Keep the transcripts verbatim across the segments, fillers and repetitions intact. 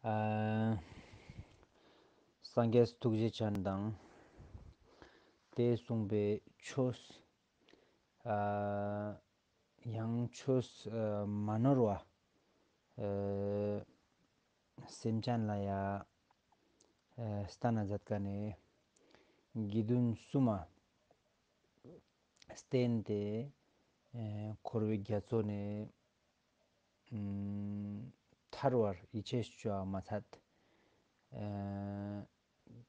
ཨ། སངས་རྒྱས་ཐུགས་རྗེ་ཅན་དང་། དེས་གསུངས་པའི་ཆོས། ཨ། ཡང་ཆོས་ཨ་མ་ནོར་བ་ཨ་སེམས་ཅན་ལ་ཡ་ཨ་སྟན་ན་མཛད་ཁན་ནི་དགེ་འདུན་གསུམ་མ་བསྟེན་ཏེ་ཨ་འཁོར་བའི་རྒྱ་མཚོ་ནས་ཨ་ཐར་བར་ཡིད་ཆེས་བཅོ་བ་མ་ཚད། ཨ་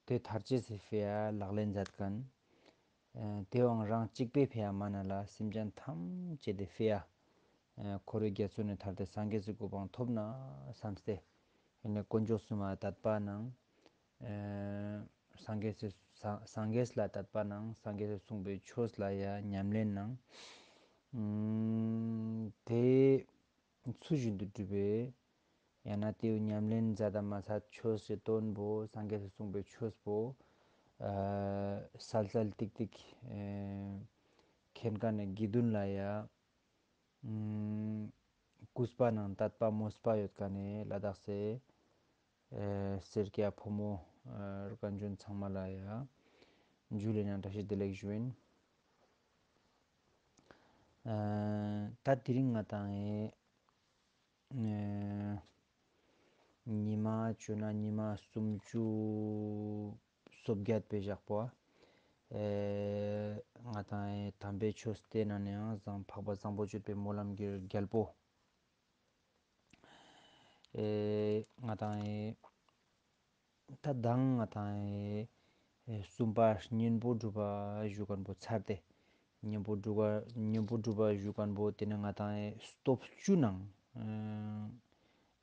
དེ་ཐར་ཅེས་སི་ཕི་ཡ་ལག་ལེན་མཛད་ཁན། ཨ་དེ་བོའང་རང་གཅིག་པོའི་ཕི་ཡ་མ་ན་ལ་སེམས་ཅན་ཐམས་ཅད་དེ་ཕི་ཡ་ཨ་འཁོར་བའི་རྒྱ་མཚོ་ནས་ཐར་ཏེ་སངས་རྒྱས་སི་གོ་འཕང་ཐོབ་ན་བསམས་ཏེ། ཨེ་ནས་དཀོན་མཆོག་གསུམ་མ་དད་པ་ནང་། ཨ་སངས་རྒྱས་སི་སངས་སངས་རྒྱས་ལ་དད་པ་ནང་། སངས་རྒྱས་སི་གསུངས་པའི་ཆོས་ལ་ཡ་ཉམས་ལེན་ནང་། ཨ་དེ་ཚུལ་བཞིན་དུ་སྒྲུབ་པའི་ཡང་ན་དེའི་ཉམས་ལེན་མཛད་དེ་མ་ཚད་ཆོས་སི་དོན་པོ་སངས་རྒྱས་སི་གསུངས་པའི་ཆོས་པོ་ཨ་གསལ་གསལ་ཏིག་ཏིག་ཨ་མཁྱེན་ཁན་ནི་དགེ་འདུན་ལ་ཡ་ཨ་གུས་པ་ནང་དད་པ་མོས་པ་ཡོད་ཁན་ནི་ལ་དྭགས་སི་ཨ་སེར་སྐྱ་ཕོ་མོ་ཨ་རྒན་གཞོན་ཚང་མ་ལ་ཡ་ཇུ་ལེ་ནང་བཀྲ་ཤིས་བདེ་ལེགས་ཞུ་ཡིན། ཨ་ད་དེ་རིང་ང་དང་ཨེ་ཨ་ཉི་མ་བཅོ་ན་ཉི་མ་སུམ་ཅུ་སོ་བརྒྱད་པའི་ཞག་པོ་ཨེ་ང་དང་ཨེ་དམ་པའི་ཆོས་སྟེ་ན་ནི་ཡང་བཟང་འཕགས་པ་བཟང་པོ་སྤྱོད་པའི་སྨོན་ལམ་གྱི་རྒྱལ་པོ། ཨེ་ང་དང་ཨེ་ད་དང་ང་དང་ཨེ་ཨེ་གསུམ་པ་གཉེན་པོ་སྒྲུབ་པ་ཞུ་ཁན་པོ་ཚར་ཏེ། གཉེན་པོ་སྒྲུབ་པ་གཉེན་པོ་སྒྲུབ་པ་ཞུ་ཁན་པོ་དེ་ནས་ང་དང་ཨེ་སྟོབས་བཅུ་ནང་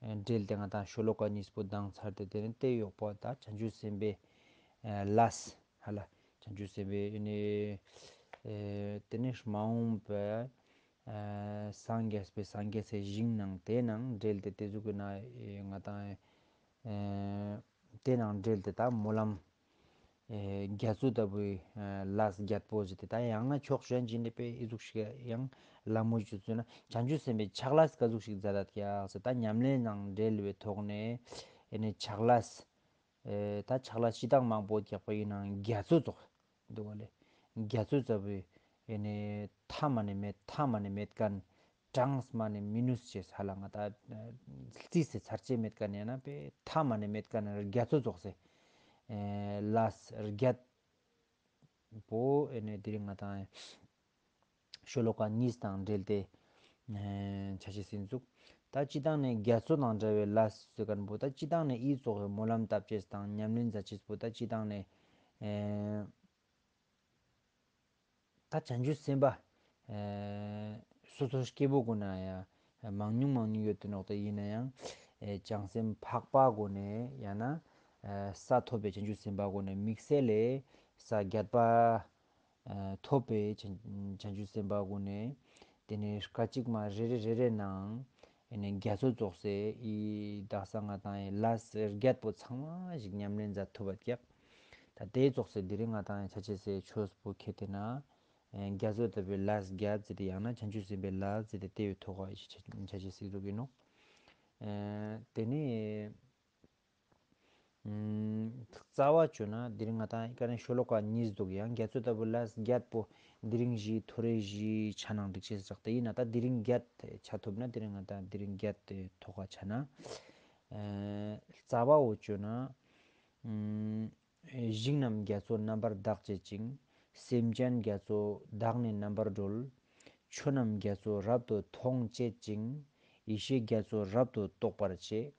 ཨེ་འབྲེལ་ཏེ་ང་དང་ཤོ་ལོ་ཀ་གཉིས་པོ་དང་ཚར་ཏེ་དེ་ནས་དེ་ཡོག་པོ་ད་བྱང་ཆུབ་སེམས་དཔའི་ཨེ་ལས་ཧ་ལ་བྱང་ཆུབ་སེམས་དཔའི་ཨེ་ནི་ཨེ་དེ་ནས་མ་འོངས་པའི་ཨ་སངས་རྒྱས་པའི་སངས་རྒྱས་སི་ཞིང་ནང་དེ་ནང་འབྲེལ་ཏེ་དེ་ཟུག་གི་ན་ཨེ་ང་དང་ཨེ་དེ་ནང་འབྲེལ་ཏེ་ད་སྨོན་ལམ་ཨེ་རྒྱ་མཚོ་ལྟ་བུའི་ཨེ་ལས་རྒྱད་པོ་ཟེར་ཏེ་ད་ཡང་ན་ཕྱོགས་གཞན་ཅིག་ནས་དཔེ་ཨི་ཟུག་ཞིག་ཡང་ལ་མོ་ཞུ་ཚུལ་ན་བྱང་ཆུབ་སེམས་དཔའི་ཕྱག་ལས་ག་ཟུག་ཞིག་མཛད་ད་ཀྱག་ཟེར་ད་ཉམས་ལེན་ནང་འབྲེལ་བའི་ཐོག་ནས་ཨེ་ནི་ཕྱག་ལས་ཨེ་ད་ཕྱག་ལས་ཅི་དང་མང་པོ་རྒྱག་པ་ཡིན་ནའང་རྒྱ་མཚོ་ཙོགས་འདུག་ག་ལེ། རྒྱ་མཚོ་ཙོགས་པོའི་ཨེ་ནི་མཐའ་མ་ནས་མེད་མཐའ་མ་ནས་མེད་ཁན་གྲངས་མ་ནས་མི་ནུས་ཅེས་ཧ་ལ་ང་ད་རྩིས་སེ་ཚར་ཅེས་མེད་ཁན་ཡང་ན་པེ་མཐའ་མ་ནས་མེད་ཁན་རྒྱ་མཚོ་ཙོགས་སེ་ཨེ་ལས་རྒྱད་པོ་ཨེ་ནི་དེ་རིང་ང་དང་ཤོ་ལོ་ཀ་གཉིས་དང་འབྲེལ་ཏེ་ཨེ་ཆ་ཤས་ཟིན་ཟུག་ད་སྤྱི་བཏང་ནས་རྒྱ་མཚོ་དང་འདྲ་བའི་ལས་ཟེར་ཁན་པོ་ད་སྤྱི་བཏང་ནས་ཨི་ཙོགས་སི་སྨོན་ལམ་བཏབ་ཅེས་དང་ཉམས་ལེན་མཛད་ཅེས་པོ་ད་སྤྱི་བཏང་ནས་ཨེ་ད་བྱང་ཆུབ་སེམས་དཔའ་ཨེ་སོ་སོ་སྐྱེ་བོ་གུན་ན་ཡང་མང་ཉུང་མང་ཉུང་ཡོད་དེ་ནོག་ད་ཡིན་ན་ཡང་ཨེ་བྱང་སེམས་འཕགས་པ་གུན་ནས་ཡང་ན་ཨེ་ས་ཐོབ་པའི་བྱང་ཆུབ་སེམས་དཔའ་གུན་ནས་དམིགས་བསལ་ལས་ས་རྒྱད་པ་ཨ་ཐོབ་པའི་བྱང་བྱང་ཆུབ་སེམས་དཔའ་གུན་ནས་དེ་ནས་སྐད་ཅིག་མ་རེ་རེ་རེ་རེ་ནང་ཨེ་ནས་རྒྱ་མཚོ་ཙོགས་སེ་ཨི་དག་ས་ང་དང་ཨེ་ལས་རྒྱད་པོ་ཚང་མ་ཞིག་ཉམས་ལེན་མཛད་ཐུབ་པ་ཀྱག་ད་དེ་ཙོགས་སེ་དེ་རིང་ང་དང་ཨེ་ཆ་ཅེས་སེ་ཆོས་པོ་ཁེ་ཏེ་ན་ཨེ་རྒྱ་མཚོ་ལྟ་བུའི་ལས་རྒྱད་ཟེར་ཏེ་ཡང་ན་བྱང་ཆུབ་སེམས་དཔའི་ལས་ཟེར་ཏེ་དེ་བའི་ཐོག་ཁ་ཆ་ཆ་ཆ་ཅེས་སེ་འདུག་ཡིན་ནོག་ཨེ་དེ་ནས་ཨམ་རྩ་བ་བཅོས་ན་དེ་རིང་ང་དང་ཀ་ནས་ཤོ་ལོ་ཀ་གཉིས་འདུག་ཡང་རྒྱ་མཚོ་ལྟ་བུ་ལས་རྒྱད་པོ་དེ་རིང་བཞི་ཐོ་རེ་བཞི་ཆ་ནང་འགྲིག་ཅེས་ཟེར་ཏེ་ཡིན་ན་ད་དེ་རིང་རྒྱད་ཆ་ཐུབ་ན་དེ་རིང་ང་དང་དེ་རིང་རྒྱད་ཐོག་ཁ་ཆ་ན་ཨེ་རྩ་བ་བོ་བཅོས་ན་ཨམ་ཞིང་རྣམས་རྒྱ་མཚོ་རྣམ་པར་དག་བྱེད་ཅིང་། སེམས་ཅན་རྒྱ་མཚོ་དག་ནས་རྣམ་པར་གྲོལ། ཆོས་རྣམས་རྒྱ་མཚོ་རབ་ཏུ་མཐོང་བྱེད་ཅིང་། ཡེ་ཤེས་རྒྱ་མཚོ་རབ་ཏུ་རྟོགས་པར་བྱེད།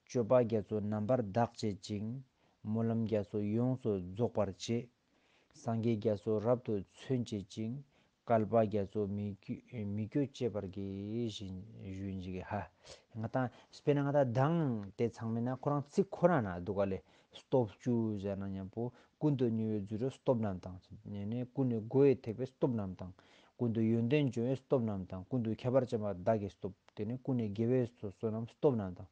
སྤྱོད་པ་རྒྱ་མཚོ་རྣམ་པར་དག་བྱེད་ཅིང་། སྨོན་ལམ་རྒྱ་མཚོ་ཡོངས་སུ་རྫོགས་པར་བྱེད། སངས་རྒྱས་རྒྱ་མཚོ་རབ་ཏུ་མཚོན་བྱེད་ཅིང་། བསྐལ་པ་རྒྱ་མཚོ་མི་བསྐྱོད་མི་བསྐྱོད་བྱེད་པར་བགྱི་ཞེས་ཞུ་ཡིན་ཞིག་ཧ། ང་དང་དཔེར་ན་ང་དང་མདང་དེ་ཚང་མའི་ནང་ཁོ་རང་ཚིག་ཁོ་ན་ན་འདུག་ག་ལེ། སྟོབས་བཅུ་ཟེར་ན་མཉམ་པོ་ཀུན་ཏུ་མྱུར་བའི་རྫུ་འཕྲུལ་སྟོབས་རྣམས་དང་། ཡང་ན་ཀུན་ནས་སྒོ་ཡི་ཐེག་པའི་སྟོབས་རྣམས་དང་། ཀུན་ཏུ་ཡོན་ཏན་འབྱུང་བའི་སྟོབས་རྣམས་དང་། ཀུན་ཏུ་ཁྱད་པར་ཅན་མ་དག་གི་སྟོབས། དེ་ནས་ཀུན་ནས་དགེ་བའི་བསོད་ནམས་སྟོབས་རྣམས་དང་།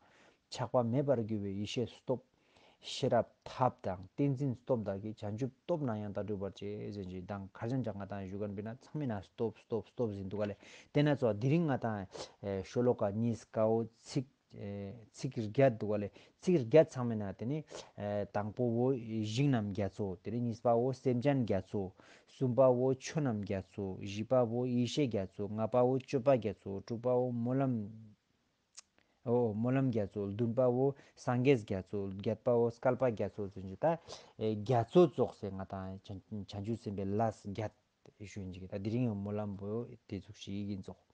ཆགས་པ་མེད་པར་གྱུར་པའི་ཡེ་ཤེས་སྟོབས། ཤེས་རབ་ཐབས་དང་ཏིང་འཛིན་སྟོབས་དག་གིས་བྱང་ཆུབ་སྟོབས་རྣམས་ཡང་དག་སྒྲུབ་པར་བྱེད་ཟེར་གྱི་དང་ཁར་ཅན་ཅག་ང་དང་ཞུ་མཁན་པའི་ན་ཚང་མའི་ན་སྟོབས་སྟོབས་སྟོབས་ཟེར་འདུག་ག་ལེ། དེ་ན་ཚོ་དེ་རིང་ང་དང་ཨེ་ཤོ་ལོ་ཀ་གཉིས་ཀའོ་ཚིག་ ཚིག་བརྒྱད་འདུག་ག་ལེ། ཚིག་བརྒྱད་ཚང་མའི་ནང་དེ་ནི་དང་པོ་བོ་ཞིང་རྣམས་རྒྱ་མཚོ། དེ་ནི་གཉིས་པ་བོ་སེམས་ཅན་རྒྱ་མཚོ། གསུམ་པ་བོ་ཆོས་རྣམས་རྒྱ་མཚོ། བཞི་པ་བོ་ཡེ་ཤེས་རྒྱ་མཚོ། ལྔ་པ་བོ་སྤྱོད་པ་རྒྱ་མཚོ། དྲུག་པ་བོ་སྨོན་ལམ། འོ་སྨོན་ལམ་རྒྱ་མཚོ། བདུན་པ་བོ་སངས་རྒྱས་རྒྱ་མཚོ། བརྒྱད་པ་བོ་བསྐལ་པ་རྒྱ་མཚོ་ཟེར་གྱི་ད་རྒྱ་མཚོ་ཙོགས་སེ་ང་དང་བྱང་ཆུབ་སེམས་དཔའི་ལས་བརྒྱད་ཞུ་ཡིན་གྱི་ད་དེ་རིང་ཡང་སྨོན་ལམ་བོ་དེ་ཟུག་ཞིག་ཡིན་ཙོགས།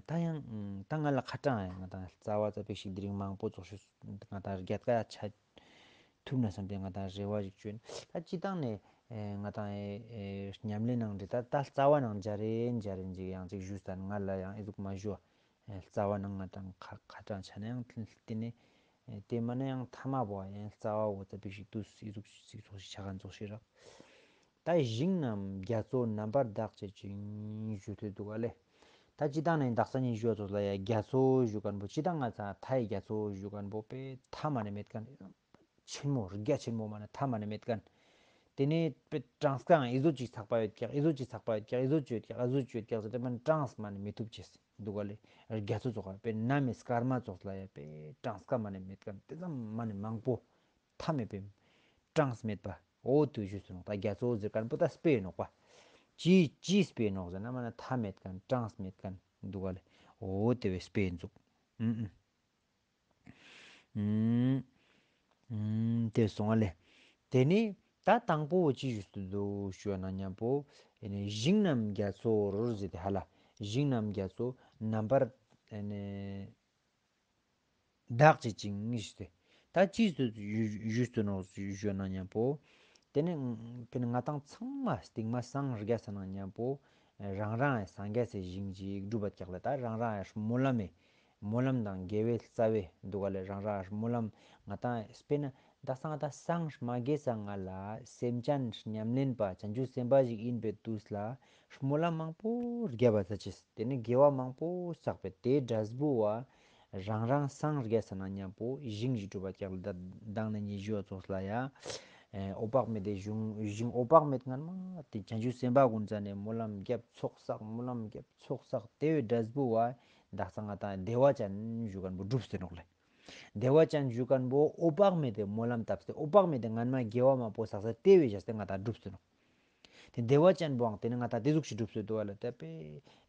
ད་ཡང་ད་ང་ལ་ཁ་གྲངས་ང་དང་རྩ་བ་རྩ་བེ་ཞིག་དེ་རིང་མང་པོ་ཙོགས་ཞུ་ང་དང་རྒྱ་ཀ་ཆ་ཐུབ་ན་བསམ་སྟེ་ང་དང་རེ་བ་ཞིག་བཅོས། ད་སྤྱི་བཏང་ནས་ང་དང་ཉམས་ལེན་ནང་འདི་ད་ད་རྩ་བ་ནང་འཇའ་རེ་འཇའ་རེ་ཅིག་ཡང་ཅིག་ཞུས་ཙང་ང་ལ་ཡང་ཨི་ཟུག་མ་ཞུ་བ། རྩ་བ་ནང་ང་དང་ཁ་ཁ་གྲངས་ཆ་ན་ཡང་དེ་ནས་དེ་མ་ན་ཡང་ཐ་མ་བོ་ཡང་རྩ་བ་བོ་རྩ་བེ་ཞིག་ཏུ་ཨི་ཟུག་ཅིག་ཙོགས་ཞིག་ཆ་ག་ཙོགས་ཞིག་རག་ད་ཞིང་རྣམས་རྒྱ་མཚོ་རྣམ་པར་དག་བྱེད་ཅིང་ཞུ་ཐུབ་འདུག་ག་ལེ། ད་སྤྱི་བཏང་ནས་དག་ས་ནས་ཞུ་བ་ཙོགས་ལ་ཡ་རྒྱ་མཚོ་ཞུ་མཁན་པོ་སྤྱི་བཏང་ང་ཚ་མཐའི་རྒྱ་མཚོ་ཞུ་མཁན་པོ་པེ་མཐའ་མ་ནས་མེད་མཁན། ཆེན་མོ་རྒྱ་ཆེན་མོ་མ་ནས་མཐའ་མ་ནས་མེད་མཁན། དེ་ནས་པེ་གྲངས་ཀའང་ཨི་ཟོ་ཅིག་ཚགས་པ་ཡོད་ཀྱག་ཨི་ཟོ་ཅིག་ཚགས་པ་ཡོད་ཀྱག་ཨི་ཟོ་ཅིག་ཡོད་ཀྱག་ཨི་ཟོ་ཅིག་ཡོད་ཀྱག་ཟེར་ཏེ་མ་ནས་གྲངས་མ་ནས་མི་ཐུབ་ཅེས་འདུག་ག་ལེ། རྒྱ་མཚོ་ཙོགས་པེ་གནམ་མེ་སྐར་མ་ཙོགས་ལ་ཡ་པེ་གྲངས་ཀ་མ་ནས་མེད་མཁན་དེ་ཙམ་མ་ནས་མང་པོ། མཐའ་མེད་པའི་གྲངས་མེད་པ། འོ་དུ་ཞུས་སོ་ནོག་ད་རྒྱ་མཚོ་ཟེར་མཁན་པོ་ད་སྤེ་ནོག་པ། ཅི་ཅི་སྤེ་ནོག་ཟེར་ན་མ་ན་མཐའ་མེད་མཁན་གྲངས་མེད་མཁན་འདུག་ག་ལེ། འོ་དེ་བས་སྤེ་འཛུག་ཨུམ་ཨུམ། ཨུམ། ཨུམ། དེ་སོང་བ་ལེ། དེ་ནི་ད་དང་པོ་བོ་ཅི་ཞུས་སོ་འདུག་ཞུ་བ་ན་མཉམ་པོ། ཨེ་ནི་ཞིང་རྣམས་རྒྱ་མཚོར་ཟེར་ཏེ་ཧ་ལ། ཞིང་རྣམས་རྒྱ་མཚོ་རྣམ་པར་ཨེ་ནི་དག་བྱེད་ཅིང་ཞུས་ཏེ། ད་ཅི་ཞུས་སོ་ནོག་ཞུ་ན་མཉམ་པོ། དེ་ནི་དཔེར་ན་ང་དང་ཚང་མ་སྟིང་མ་སངས་རྒྱས་ས་ན་མཉམ་པོ་རང་རང་ངི་སངས་རྒྱས་སི་ཞིང་ཅིག་སྒྲུབ་པ་ཀྱག་ལ། ད་རང་རང་ངི་སྨོན་ལམ་མི་སྨོན་ལམ་དང་དགེ་བའི་རྩ་བའི་འདུག་ག་ལེ། རང་རང་ངི་སྨོན་ལམ་ང་དང་དཔེར་ན་ད་སང་ད་སངས་མ་རྒྱས་ས་ང་ལ་སེམས་ཅན་ཉམས་ལེན་པ་བྱང་ཆུབ་སེམས་དཔའ་ཞིག་ཡིན་པའི་དུས་ལ་སྨོན་ལམ་མང་པོ་བརྒྱབ་པ་ས་ཅིག་དེ་ནི་དགེ་བ་མང་པོ་བསགས་པའི་དེ་འབྲས་བུ་བ། རང་རང་སངས་རྒྱས་ས་ན་མཉམ་པོ་ཞིང་ཞིག་སྒྲུབ་པ་ཀྱག་ལ། ད་དང་ནི་ཉི་ཞུ་བ་ཙོགས་ལ་ཡ། ཨེ་འོད་དཔག་མེད་དེ་ཞིང་འོད་དཔག་མེད་ངན་མ་དེ་བྱང་ཆུབ་སེམས་དཔའ་ཀུན་ཙ་ནས་སྨོན་ལམ་རྒྱབ་ཚོགས་བསགས་སྨོན་ལམ་རྒྱབ་ཚོགས་བསགས་དེ་བས་འབྲས་བུ་བ་དག་ས་ང་དང་བདེ་བ་ཅན་ཞུ་མཁན་པོ་འགྲུབ་སྟེ་ནོག་ལེ། བདེ་བ་ཅན་ཞུ་མཁན་པོ་འོད་དཔག་མེད་དེ་སྨོན་ལམ་བཏབ་སྟེ་འོད་དཔག་མེད་དེ་ངན་མ་དགེ་བ་མང་པོ་བསགས་སྟེ་དེ་བས་བྱས་ཏེ་ང་དང་འགྲུབ་སྟེ་ནོག་དེ་བདེ་བ་ཅན་པོའང་དེ་ནི་ང་དང་དེ་ཟུག་ཞིག་འགྲུབ་སྟེ་འདུག་ག་ལེ། ད་པེ་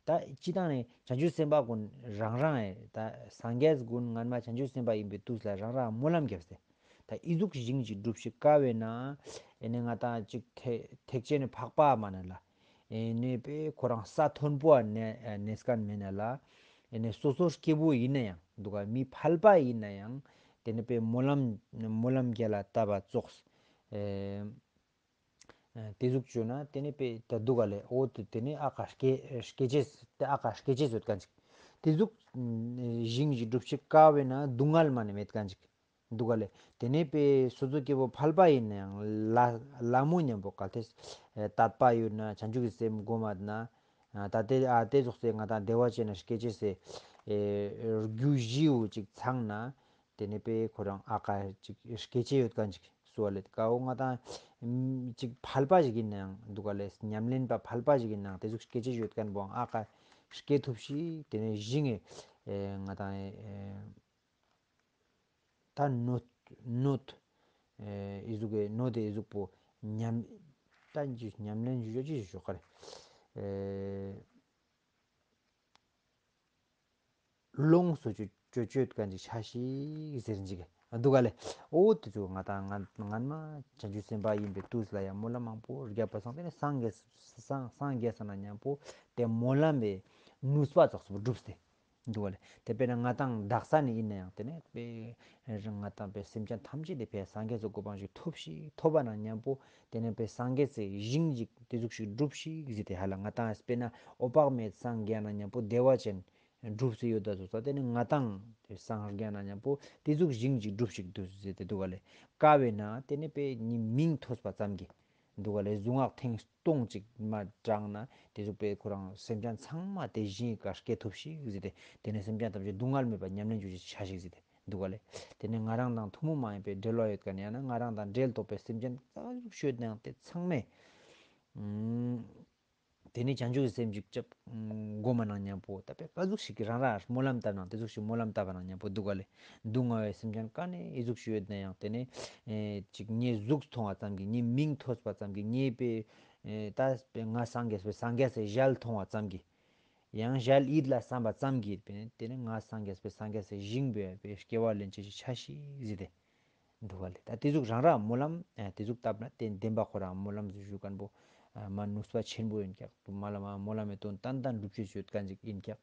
ད་སྤྱི་བཏང་ནས་བྱང་ཆུབ་སེམས་དཔའ་ཀུན་རང་རང་ངི་ད་སངས་རྒྱས་ཀུན་ངན་མ་བྱང་ཆུབ་སེམས་དཔའ་ཡིན་པའི་དུས་ལ་རང་རང་སྨོན་ལམ་བརྒྱབ་སྟེ། ད་ཨི་ཟུག་ཞིང་ཞིག་སྒྲུབ་ཤིག་དཀའ་བས་ན། ཨེ་ནི་ང་དང་ཅིག་ཐེག་ཐེག་ཆེན་ནི་འཕགས་པ་མ་ན་ལ། ཨེ་ནི་པེ་ཁོ་རང་ས་མཐོན་པོ་ཨ་ནེ་ཨ་ནེ་སྐན་མེད་ན་ལ། ཨེ་ནི་སོ་སོ་སྐྱེ་བོ་ཡིན་ན་ཡང་འདུག་ག་མི་ཕལ་པ་ཡིན་ན་ཡང་། དེ་ནི་པེ་སྨོན་ལམ་སྨོན་ལམ་རྒྱ་ལ་བཏབ་པ་ཙོགས། ཨེ་ཨེ་དེ་ཟུག་བཅོས་ན་དེ་ནི་པེ་ད་འདུག་ག་ལེ། འོ་དེ་དེ་ནི་ཨ་ཀ་སྐྱེ་སྐྱེ་ཅེས་དེ་ཨ་ཀ་སྐྱེ་ཅེས་ཡོད་མཁན་ཅིག་དེ་ཟུག་ཞིང་ཞིག་སྒྲུབ་ཤིག་དཀའ་བས་ན་སྡུག་བསྔལ་མ་ནི་མེད་མཁན་ཅིག་འདུག་ག་ལེ། དེ་ནས་པེ་སོ་སོ་སྐྱེ་བོ་ཕལ་པ་ཡིན་ན་ཡང་ལ་ལ་མོ་མཉམ་པོ་གལ་ཏེ་དད་པ་ཡོད་ན་བྱང་ཆུབ་ཀྱི་སེམས་སྒོམ་མ་ན། ད་དེ་ཨ་དེ་ཙོགས་སེ་ང་དང་བདེ་བ་ཅན་ན་སྐྱེ་ཅེས་སི་རྒྱུ་བཞི་བོ་ཅིག་ཚང་ན། དེ་ནས་པེ་ཁོ་རང་ཨ་ཀ་ཅིག་སྐྱེ་ཅེས་ཡོད་མཁན་ཅིག་སུ་བ་ལེ། ཀ་བོ་ང་དང་ཅིག་ཕལ་པ་ཞིག་ཡིན་ན་ཡང་འདུག་ག་ལེ། ཉམས་ལེན་པ་ཕལ་པ་ཞིག་ཡིན་ན་ཡང་དེ་ཟུག་སྐྱེ་ཅེས་ཡོད་མཁན་པོའང་ཨ་ཀ་སྐྱེ་ཐུབ་ཤིག་དེ་ནས་ཞིང་ངི་ང་དང་ད་ནོད་ནོད་ཨེ་ཨི་ཟུག་གི་ནོད་དེ་ཨི་ཟུག་པོ་ཉམས་ད་ཅི་ཉམས་ལེན་ཞུ་ཅི་ཞུ་ཁ་རེ། ཨེ་ལོངས་སུ་སྤྱོད་སྤྱོད་མཁན་ཅིག་ཆ་ཤིག་ཟེར་ཅིག་འདུག་ག་ལེ། འོ་དེ་ཚོ་ང་དང་ང་ངན་མ་བྱང་ཆུབ་སེམས་དཔའ་ཡིན་པའི་དུས་ལ་ཡང་སྨོན་ལམ་མང་པོ་བརྒྱབ་པ་སང་དེ་ནས་སངས་རྒྱས་སངས་སངས་རྒྱས་ས་ན་མཉམ་པོ་དེ་སྨོན་ལམ་པའི་ནུས་པ་ཙོགས་སུ་འགྲུབ་སྟེ། འདུག་ག་ལེ། དེ་དཔེར་ན་ང་དང་དག་ས་ནས་ཡིན་ན་ཡང་དེ་ནས་དཔེ་ང་དང་དཔེ་སེམས་ཅན་ཐམས་ཅད་དེ་དཔེ་སངས་རྒྱས་སི་གོ་འཕང་ཞིག་ཐོབ་ཤིག་ཐོབ་པ་ན་མཉམ་པོ་དེ་ནས་དཔེ་སངས་རྒྱས་སི་ཞིང་ཞིག་དེ་ཟུག་ཞིག་སྒྲུབ་ཤིག་ཟེར་ཏེ་ཧ་ལ་ང་དང་དཔེར་ན་འོད་དཔག་མེད་སངས་རྒྱས་ན་མཉམ་པོ་བདེ་བ་ཅན་སྒྲུབ་སྟེ་ཡོད་ད་ཟོ་ས་དེ་ནས་ང་དང་དཔེ་སངས་རྒྱས་ན་མཉམ་པོ་དེ་ཟུག་ཞིང་ཞིག་སྒྲུབ་ཤིག་འདུག་ཟེར་ཏེ་འདུག་ག་ལེ། དཀའ་བས་ན་དེ་ནས་དཔེ་ཉི་མིང་ཐོས་པ་ཙམ་གྱིས། འདུག་ག་ལེ། གཟུངས་སྔགས་ཐེངས་སྟོང་ཅིག་མ་བགྲངས་ན་དེ་ཟུག་པའི་ཁོ་རང་སེམས་ཅན་ཚང་མ་དེ་ཞིང་ངི་ཀ་སྐྱེ་ཐུབ་ཤིག་ཟེར་ཏེ་དེ་ནས་སེམས་ཅན་ཐམས་ཅད་སྡུག་བསྔལ་མེད་པ་ཉམས་ལེན་ཅོ་ཅེས་ཆ་ཤིག་ཟེར་ཏེ་འདུག་ག་ལེ། དེ་ནས་ང་རང་དང་ཐུན་མོང་མ་ཡིན་པའི་འབྲེལ་བ་ཡོད་མཁན་ཡང་ན་ང་རང་དང་འབྲེལ་ཐོགས་པའི་སེམས་ཅན་ཙག་ཟུག་ཤོད་ནའང་དེ་ཚང་མས་ཨུམ་ དེ་ནས་བྱང་ཆུབ་ཀྱི་སེམས་ཅིག་ཅབ་སྒོམ་མ་ནང་མཉམ་པོ་ད་པེ་ཀ་ཟུག་ཞིག་གི་རང་རང་སྨོན་ལམ་བཏབ་ནང་དེ་ཟུག་ཞིག་སྨོན་ལམ་བཏབ་པ་ནང་མཉམ་པོ་འདུག་ག་ལེ། སྡུག་བསྔལ་བའི་སེམས་ཅན་ག་ནས་ཨི་ཟུག་ཞིག་ཡོད་ན་ཡང་དེ་ནས་ཨེ་ཅིག་ངའི་གཟུགས་མཐོང་བ་ཙམ་གྱིས་ངའི་མིང་ཐོས་པ་ཙམ་གྱིས་ངའི་པེ་ཨེ་ད་པེ་ང་སངས་རྒྱས་པའི་སངས་རྒྱས་སི་ཞལ་མཐོང་བ་ཙམ་གྱིས་ཡང་ཞལ་ཡིད་ལ་བསམ་པ་ཙམ་གྱིས་པེ་དེ་ནས་ང་སངས་རྒྱས་པའི་སངས་རྒྱས་སི་ཞིང་པེ་པེ་སྐྱེ་བ་ལེན་ཅེས་ཤིག་ཆ་ཤིག་ཟེར་ཏེ། འདུག་ག་ལེ། ད་དེ་ཟུག་རང་རང་སྨོན་ལམ་ཨ་དེ་ཟུག་བཏབ་ན་དེ་བདེན་པ་ཁོ་རང་སྨོན་ལམ་ཟེར་ཞུ་མཁན་པོ་ཨ་མ་ནུས་པ་ཆེན་པོ་ཡིན་ཀྱག། མ་ལ་མ་སྨོན་ལམ་མེ་དོན་ཏན་ཏན་སྒྲུབ་བྱེད་ཡོད་མཁན་ཅིག་ཡིན་ཀྱག།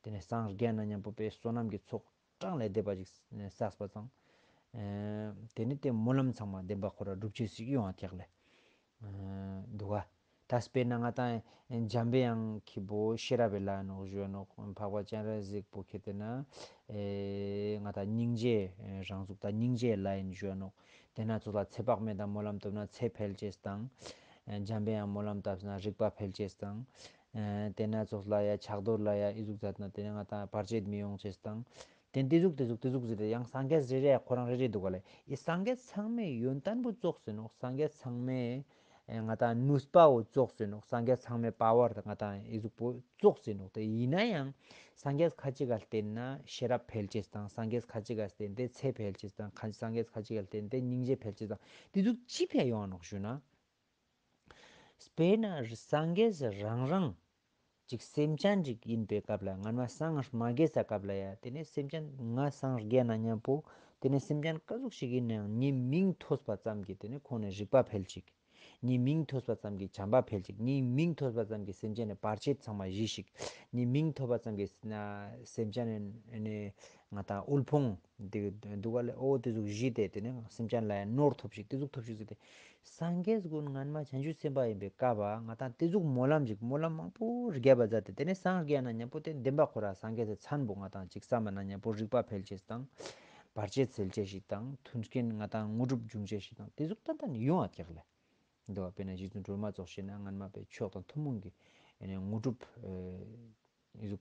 དེ་ནས་སངས་རྒྱས་ན་མཉམ་པོ་པེ་བསོད་ནམས་ཀྱི་ཚོགས་གྲངས་ལས་འདས་པ་ཅིག་བསགས་པ་ཙང་། ཨ་དེ་ནས་དེ་སྨོན་ལམ་ཚང་མ་བདེན་པ་ཁོ་རང་སྒྲུབ་བྱེད་ཅིག་ཡོང་བ་ཀྱག་ལེ། ཨ་འདུག་ག། ད་དཔེར་ན་ང་ཏང་འཇམ་པའི་དབྱངས་ཀྱི་པོ་ཤེས་རབ་པའི་ལྷ་ནོག་ཞུ་ནོག། འཕགས་པ་སྤྱན་རས་གཟིགས་པོ་ཁྱེར་ཏེ་ན་ཨེ་ང་ཏང་སྙིང་རྗེ་རང་གཟུགས་དང་སྙིང་རྗེ་ལྷ་ཡིན་ཞུ་ནོག། དེ་ན་ཚོགས་ལ་ཚེ་དཔག་མེད་དང་སྨོན་ལམ་བཏབ་ན་ཚེ་འཕེལ་ཅེས་དང་། ཨེ་འཇམ་པའི་དབྱངས་སྨོན་ལམ་བཏབ་ན་རིག་པ་འཕེལ་ཅེས་དང་། ཨེ་དེ་ན་ཚོགས་ལ་ཡ་ཕྱག་རྡོར་ལ་ཡ་ཨི་ཟུག་མཛད་ན་དེ་ནས་ང་ཏང་བར་ཆད་མི་ཡོང་ཅེས་དང་། དེ་དེ་ཟུག་དེ་ཟུག་དེ་ཟུག་ཟེར་ཏེ་ཡང་སངས་རྒྱས་རེ་རེ་ཁོ་རང་རེ་རེ་འདུག་ག་ལེ། ཨི་སངས་རྒྱས་ཚང་མའི་ཡོན་ཏན་པོ་ཙོགས་ཟེར་ནོག། སངས་རྒྱས་ཚང་མའི་ཨེ་ང་ཏང་ནུས་པ་བོ་ཙོགས་ཟེར་ནོག། སངས་རྒྱས་ཚང་མའི་པ་ཝར་ང་ཏང་ཨི་ཟུག་པོ་ཙོགས་ཟེར་ནོག། དེ་ཡིན་ན་ཡང་སངས་རྒྱས་ཁ་ཅིག་ག་བརྟེན་ན་ཤེས་རབ་འཕེལ་ཅེས་དང་སངས་རྒྱས་ཁ་ཅིག་ག་བརྟེན་ཏེ་ཚེ་འཕེལ་ཅེས་དང་ཁ་སངས་རྒྱས་ཁ་ཅིག་ག་བརྟེན་ཏེ་སྙིང་རྗེ་འཕེལ་ཅེས་དང་དེ་ཟུག་ཅི་ཕིའ་ཡོང་ནོག་ཞུ་ན། དཔེར་ན་སངས་རྒྱས་རང་རང་ཅིག་སེམས་ཅན་ཅིག་ཡིན་པའི་སྐབས་ལ་སྔན་མ་སངས་མ་རྒྱས་ས་སྐབས་ལ་ཡ་དེ་ནས་སེམས་ཅན་ང་སངས་རྒྱས་ན་མཉམ་པོ་དེ་ནས་སེམས་ཅན་ག་ཟུག་ཞིག་ཡིན་ན་ཡང་ངའི་མིང་ཐོས་པ་ཙམ་གྱིས་དེ་ནས་ཁོང་ནས་རིག་པ་འཕེལ་ཅིག། ངའི་མིང་ཐོས་པ་ཙམ་གྱིས་བྱམས་པ་འཕེལ་ཅིག། ངའི་མིང་ཐོས་པ་ཙམ་གྱིས་སེམས་ཅན་ནས་བར་ཆད་ཚང་མ་ཞི་ཞིག། ངའི་མིང་ཐོས་པ་ཙམ་གྱིས་ན་སེམས་ཅན་ནས་ང་ཏང་དབུལ་ཕོངས་དེ་འདུག་ག་ལེ། འོ་དེ་ཟུག་ཞི་སྟེ་དེ་ནས་སེམས་ཅན་ལ་ཡང་ནོར་ཐོབ་ཅིག་དེ་ཟུག་ཐོབ་ཅིག་ཟེར་ཏེ། སངས་རྒྱས་ཀུན་སྔན་མ་བྱང་ཆུབ་སེམས་དཔའ་ཡིན་པའི་སྐབས་ང་ཏང་དེ་ཟུག་སྨོན་ལམ་ཅིག་སྨོན་ལམ་མང་པོ་རྒྱབ་པ་མཛད་དེ་དེ་ནས་སངས་རྒྱས་ན་མཉམ་པོ་དེ་བདེན་པ་ཁོ་རང་སངས་རྒྱས་སི་མཚན་པོ་ང་ཏང་ཅིག་བསམ་པ་ན་མཉམ་པོ་རིག་པ་འཕེལ་ཅེས་དང་། བར་ཆད་སེལ་ཅེས་ཤིག་དང་མཐུན་རྐྱེན་ང་ཏང་དངོས་གྲུབ་འབྱུང་ཅེས་ཤིག་དང་དེ་ཟུག་ཏན་ཏན་ཡོང་བ་ཀྱག་ལེ། འདུག་པ། དཔེར་ན་རྗེ་བཙུན་སྒྲོལ་མ་ཙོགས་ཤིག་ན་སྔན་མ་པའི་མཆོག་དང་ཐུན་མོང་གི་ཨེ་ནས་དངོས་གྲུབ་ཨེ་ཨི་ཟུག་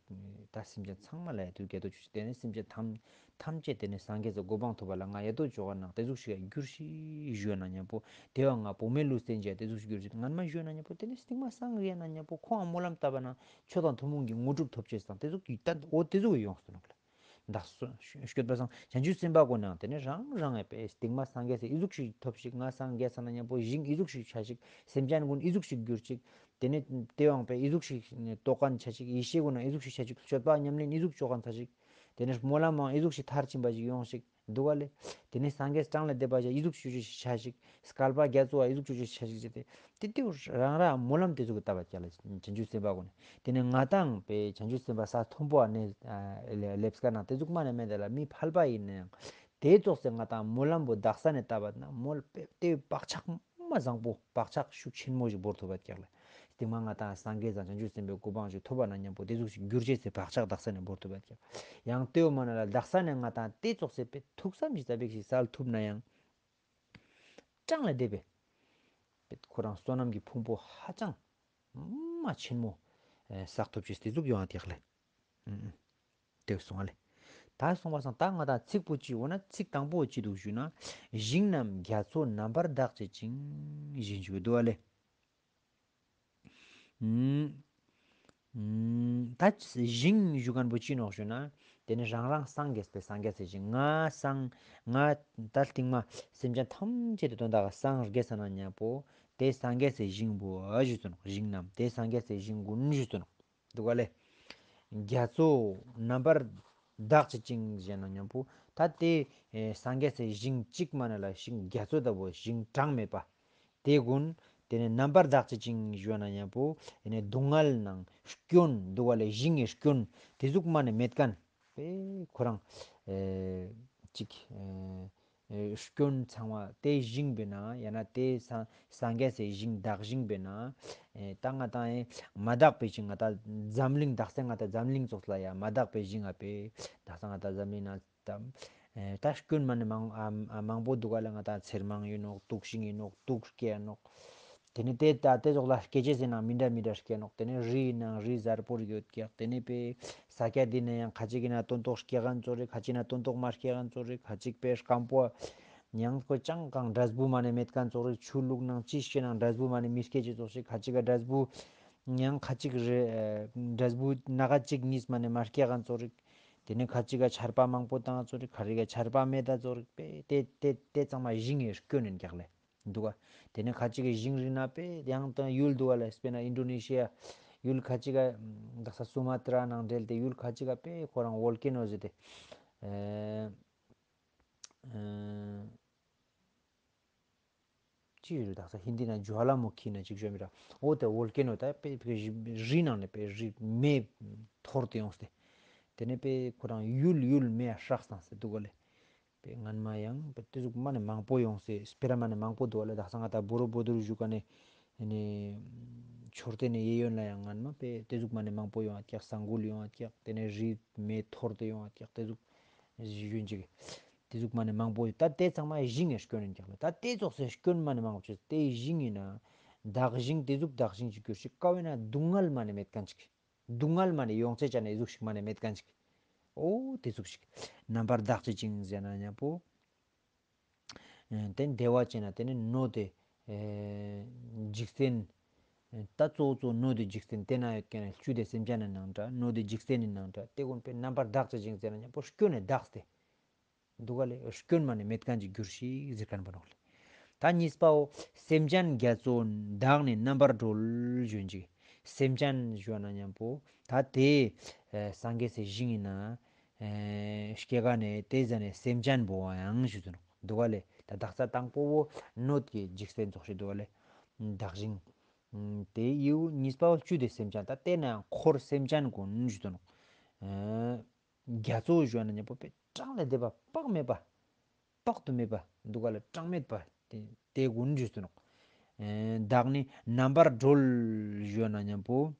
ད་སེམས་ཅན་ཚང་མ་ལ་ཡ་དུ་རྒྱ་དོ་ཅུ་དེ་ནས་སེམས་ཅན་ཐམས་ཐམས་ཅད་དེ་ནས་སངས་རྒྱས་སི་གོ་འཕང་ཐོབ་པ་ལ་ང་ཡ་དོ་ཅོ་ག་ནང་དེ་ཟུག་ཞིག་ག་གྱུར་ཞིག་ཞུ་ན་མཉམ་པོ་དེ་བ་ང་བུད་མེད་ལུས་རྟེན་ཅན་དེ་ཟུག་ཞིག་གྱུར་ཞིག་སྔན་མ་ཞུ་ན་མཉམ་པོ་དེ་ནས་སྟིང་མ་སངས་རྒྱས་ན་མཉམ་པོ་ཁོང་ང་སྨོན་ལམ་བཏབ་པ་ན་མཆོག་དང་ཐུན་མོང་གི་དངོས་གྲུབ་ཐོབ་ཅེས་དང་དེ་ཟུག་གི་ད་འོ་དེ་ཟུག་ཡོང་སོང་ནོག་ལེ། བདག་སྐྱོད་པ་སང་བྱང་ཆུབ་སེམས་དཔའ་ཀུན་ནང་དེ་ནས་རང་རང་ངི་པའི་སྟིང་མ་སངས་རྒྱས་སི་ཨི་ཟུག་ཞིག་ཐོབ་ཞིག། ང་སངས་རྒྱས་ས་ན་མཉམ་པོ་ཞིང་ཨི་ཟུག་ཞིག་ཆ་ཞིག། སེམས་ཅན་ཀུན་ཨི་ཟུག་ཞིག་གྱུར་ཞིག། དེ་ནས་དེ་ཡང་པའི་ཨི་ཟུག་ཞིག་རྟོགས་མཁན་ཆ་ཞིག། ཡེ་ཤེས་ཀུན་ན་ཨི་ཟུག་ཞིག་ཆ་ཞིག། སྤྱོད་པ་ཉམས་ལེན་ཨི་ཟུག་ཅོ་མཁན་ཆ་ཞིག། དེ་ནས་སྨོན་ལམ་མང་ཨི་ཟུག་ཞིག་མཐར་ཕྱིན་པ་ཞིག་ཡོང་ཞིག། འདུག་ག་ལེ། དེ་ནས་སངས་རྒྱས་གྲངས་ལས་འདས་པ་ཞིག་ཨི་ཟུག་ཞིག་ཆ་ཞིག། བསྐལ་པ་རྒྱ་མཚོ་བ་ཨི་ཟུག་ཅོ་ཅོ་ཆ་ཞིག་ཅེས་ཏེ། དེ་དེ་རང་རང་སྨོན་ལམ་དེ་ཟུག་གི་བཏབ་པ་ཀྱག་ལེ་བྱང་ཆུབ་སེམས་དཔའ་ཀུན་ནི། དེ་ནས་ང་ཏང་པའི་བྱང་ཆུབ་སེམས་དཔའ་ས་མཐོན་པོ་ཨ་ནེ་ལེབས་ཀ་ནང་དེ་ཟུག་མ་ནེ་མེད་དེ་ལ་མི་ཕལ་པ་ཡིན་ན་ཡང་། དེ་ཙོགས་སེ་ང་ཏང་སྨོན་ལམ་པོ་དག་ས་ནས་བཏབ་པ་ན་མོལ་པེ་དེ་བག་ཆགས་མ་བཟང་པོ་བག་ཆགས་ཤུགས་ཆེན་མོ་ཞིག་བོར་ཐུབ་པ་ཀྱག་ལེ། དེ་མ་ང་ཏང་སངས་རྒྱས་དང་བྱང་ཆུབ་སེམས་དཔའི་གོ་འཕང་ཞིག་ཐོབ་པ་ན་མཉམ་པོ་དེ་ཟུག་ཞིག་གྱུར་ཅེས་སེ་བག་ཆགས་དག་ས་ནས་བོར་ཐུབ་པ་ཀྱག། ཡང་དེའོ་མ་ན་ལ་དག་ས་ནས་ང་ཏང་དེ་ཙོགས་སེ་པེ་ཐུགས་བསམ་ཞིག་ཙ་པིག་ཞིག་སལ་ཐུབ་ན་ཡང་། གྲངས་ལས་འདས་པའི་པེ་ཁོ་རང་བསོད་ནམས་ཀྱི་ཕུང་པོ་ཧ་ཅང་མ་ཆེན་མོ་ཨེ་བསགས་ཐུབ་ཅེས་དེ་ཟུག་ཡོང་བ་ཀྱག་ལེ། ཨུམ་ཨུམ། དེ་སོང་བ་ལེ། ད་སོང་བ་སང་ད་ང་ཏང་ཚིག་པོ་ཅི་འོ་ན་ཚིག་དང་པོ་ཅི་འདུག་ཞུ་ན། ཞིང་རྣམས་རྒྱ་མཚོ་རྣམ་པར་དག་བྱེད་ཅིང་ཞེས་ཞུ་འདུག་བ་ལེ། ཨུམ། ཨུམ། ད་ཞིང་ཞུ་མཁན་པོ་ཅི་ནོག་ཞུ་ན། དེ་ནི་རང་རང་སངས་རྒྱས་པའི་སངས་རྒྱས་སི་ཞིང་ང་སངས་ང་ད་སྟིང་མ་སེམས་ཅན་ཐམས་ཅད་དེ་དོན་དག་ག་སངས་རྒྱས་ས་ན་མཉམ་པོ་དེ་སངས་རྒྱས་སི་ཞིང་པོ་ཨ་ཞུ་ཚུ་ནོག། ཞིང་རྣམས་དེ་སངས་རྒྱས་སི་ཞིང་ཀུན་ཞུ་ཚུ་ནོག། འདུག་ག་ལེ། རྒྱ་མཚོ་རྣམ་པར་དག་བྱེད་ཅིང་ཞེས་ན་མཉམ་པོ་ད་དེ་ཨེ་སངས་རྒྱས་སི་ཞིང་གཅིག་མ་ན་ལ་ཞིང་རྒྱ་མཚོ་ལྟ་བུ་ཞིང་གྲངས་མེད་པ། དེ་ཀུན་དེ་ནས་རྣམ་པར་དག་བྱེད་ཅིང་ཞེས་ན་མཉམ་པོ་ཨེ་ནས་སྡུག་བསྔལ་ནང་སྐྱོན་འདུག་ག་ལེ། ཞིང་ངི་སྐྱོན་དེ་ཟུག་མ་ནེ་མེད་མཁན་པེ་ཁོ་རང་ཨེ་གཅིག་ཨེ་ཨེ་སྐྱོན་ཚང་བ་དེ་ཞིང་པེ་ན་ཡང་ན་དེ་སངས་སངས་རྒྱས་སི་ཞིང་དག་ཞིང་པེ་ན་ཨེ་ད་ང་ཏང་ཨེ་མ་དག་པའི་ཞིང་ང་ཏང་འཛམ་གླིང་དག་ས་ང་ཏང་འཛམ་གླིང་ཙོགས་ལ་ཡ་མ་དག་པའི་ཞིང་ཨ་པེ་དག་ས་ང་ཏང་འཛམ་གླིང་ན་ད་ཨེ་ད་སྐྱོན་མ་ནེ་མང་ཨ་མང་པོ་འདུག་ག་ལེ། ང་ཏང་ཚེར་མང་ཡིན་ནོག། དུག་ཤིང་ཡིན་ནོག། དུག་སྐྱེ་ནོག། དེ་ནས་དེ་ད་དེ་ཙོགས་ལ་སྐྱེ་ཅེས་ཟེར་ན་མི་འདྲ་མི་འདྲ་སྐྱེ་ནོག། དེ་ནས་རི་ཡིན་ན་རི་གཟར་པོ་རིག་ཡོད་ཀྱག། དེ་ནས་པེ་ས་སྐྱ་འདི་ནས་ཡང་ཁ་ཅིག་གི་ན་སྟོན་ཐོག་སྐྱེ་མཁན་ཙོགས་རིག། ཁ་ཅིག་ན་སྟོན་ཐོག་མ་སྐྱེ་མཁན་ཙོགས་རིག། ཁ་ཅིག་པེ་སྐམ་པོ་ཡང་ཁོ་ཅང་གང་འབྲས་བུ་མ་ནེ་མེད་མཁན་ཙོགས་རིག། ཆུ་བླུགས་ནང་ཅི་སྐྱེ་ནང་འབྲས་བུ་མ་ནེ་མི་སྐྱེ་ཅེས་ཙོགས་ཤིག། ཁ་ཅིག་ག་འབྲས་བུ་ ཡང་ཁ་ཅིག་རེ་འབྲས་བུ་སྣ་ཁ་ཅིག་གཉིས་མ་ནེ་མ་སྐྱེ་ག་ཙོགས་རིག། ཏེ་ནེ་ཁ་ཅིག་ག་ཆར་པ་མང་པོ་བཏང་ཙོགས་རིག། ཁ་རི་ག་ཆར་པ་མེད་ད་ཙོགས་རིག། པེ་ཏེ་ཏེ་ཏེ་ཚང་མ་ཞིང་ངི་སྐྱོན་ཨིན་ཀྱག་ལེ། འདུག་ག། ཏེ་ནེ་ཁ་ཅིག་གི་ཞིང་རིག་ན་པེ་ཡང་ཏང་ཡུལ་འདུག་ག་ལེ། སྤེར་ན་ཨིན་ཌོ་ནེ་ཤི་ཡ་ཡུལ་ཁ་ཅིག་ག་དག་ས་སུ་མ་ཏྲ་ནང་འབྲེལ་ཏེ་ཡུལ་ཁ་ཅིག་ག་པེ་ཁོ་རང་ཝོལ་ཀེ་ནོ་ཟེར་ཏེ། ཨེ་ཨེ་ཅི་ཡོད་རེད། དག་ས་ཧིན་དི་ནང་ཇུ་ཝ་ལ་མུ་ཁི་ན་ཅིག་ཞུ་མི་ར། འོ་ཏེ་ཝོལ་ཀེ་ནོ་ད་པེ་པེ་རི་ནང་ནེ་པེ་རི་མེ་འཐོར་ཏེ་ཡོངས་ཏེ། ཏེ་ནེ་པེ་ཁོ་རང་ཡུལ་ཡུལ་མེ་ཡ་སྲེགས་སང་ཟེར་འདུག་ག་ལེ། པེ་སྔན་མ་ཡང་པེ་ཏེ་ཟུག་མ་ནེ་མང་པོ་ཡོངས་ཏེ་སྤེ་ར་མ་ནེ་མང་པོ་འདུག་ག་ལེ། དག་ས་ང་ད་བོ་རོ་བོ་དུར་ཞུ་ཀ་ནེ་ནེ་མཆོད་རྟེན་ནེ་གཡས་གཡོན་ལ་ཡང་སྔན་མ་པེ་ཏེ་ཟུག་མ་ནེ་མང་པོ་ཡོང་ཨ་ཀྱག། ས་འགུལ་ཡོང་ཨ་ཀྱག། ཏེ་ནེ་རི་མེ་འཐོར་ཏེ་ཡོང་ཨ་ཀྱག། ཏེ་ཟུག་ཞུན་ཅིག། ཏེ་ཟུག་མ་ནེ་མང་པོ་ཡོད། ད་ཏེ་ཚང་མ་ཞིང་ངི་སྐྱོན་ཨིན་ཀྱག་ལེ། ད་ཏེ་ཙོགས་སེ་སྐྱོན་མ་ནེ་མང་པོ་ཅོས་ཏེ་ཞིང་ཨིན་ན་བདག་ཞིང་ཏེ་ཟུག་བདག་ཞིང་ཅིག་གྱུར་ཞིག་ཀ་བོ་ན་སྡུག་བསྔལ་མ་ནེ་མེད་ཁན་ཅིག། སྡུག་བསྔལ་མ་ནེ་ཡོང་ཅེས་ཅན་ནི་ཟུག་ཞིག་མ་ནེ་མེད་ཁན་ཅིག། འོ་ཏེ་ཟུག་ཞིག་རྣམ་པར་དག་བྱེད་ཅིང་ཟེར་ན་ཉམ་པོ། ཨེ་ཏེ་བདེ་བ་ཅན་ན་ཏེ་ནི་སྣོད་དེ་ཨེ་འཇིག་རྟེན། ཨེ་ད་གཙོ་བོ་གཙོ་བོ་སྣོད་དེ་འཇིག་རྟེན་ཏེ་ན་ཡོད་ཁན་ནི་བཅུད་དེ་སེམས་ཅན་ནི་ནང་འདྲ། སྣོད་དེ་འཇིག་རྟེན་ནི་ནང་འདྲ། ཏེ་ཀུན་པོའི་རྣམ་པར་དག་བྱེད་ཅིང་ཟེར་ན་ཉམ་པོ་སྐྱོན་ནེ་དག་སྟེ། འདུག་ག་ལེ། སྐྱོན་མ་ནེ་མེད་ཁན་ཅིག་གྱུར་ཞིག་ཟེར་ཁན་པོ་ནོག་ལེ། ད་གཉིས་པའོ། སེམས་ཅན་རྒྱ་མཚོ་དག་ནི་རྣམ་པར་སྒྲོལ་ཞུན་ཅིག། སེམས་ཅན་ཞུ་ན་ཉམ་པོ་ད་ཏེ་ཨེ་སངས་རྒྱས་སི་ཞིང་ཨིན་ན་ཨེ་སྐྱེ་ག་ནེ་ཏེ་ཟ་ནེ་སེམས་ཅན་པོ་ཡང་ཞུ་དུ་ནོག། འདུག་ག་ལེ། ད་དག་ས་དང་པོ་བོ་སྣོད་ཀྱི་འཇིག་རྟེན་ཙོགས་ཤིག་འདུག་ག་ལེ། བདག་ཞིང་། ཏེ་ཡིའུ་གཉིས་པའོ་བཅུད་དེ་སེམས་ཅན། ད་ཏེ་ན་ཡང་འཁོར་སེམས་ཅན་ཀུན་ཞུ་དུ་ནོག། ཨེ་རྒྱ་མཚོ་ཞུ་ན་ཉམ་པོ་པེ་གྲངས་ལས་འདས་པ་དཔག་མེད་པ། དཔག་ཏུ་མེད་པ་འདུག་ག་ལེ། གྲངས་མེད་པ་ཏེ་ཏེ་ཀུན་ཞུ་དུ་ནོག། ཨེ་དག་ནི་རྣམ་པར་སྒྲོལ་ཞུ་ན་ཉམ་པོ།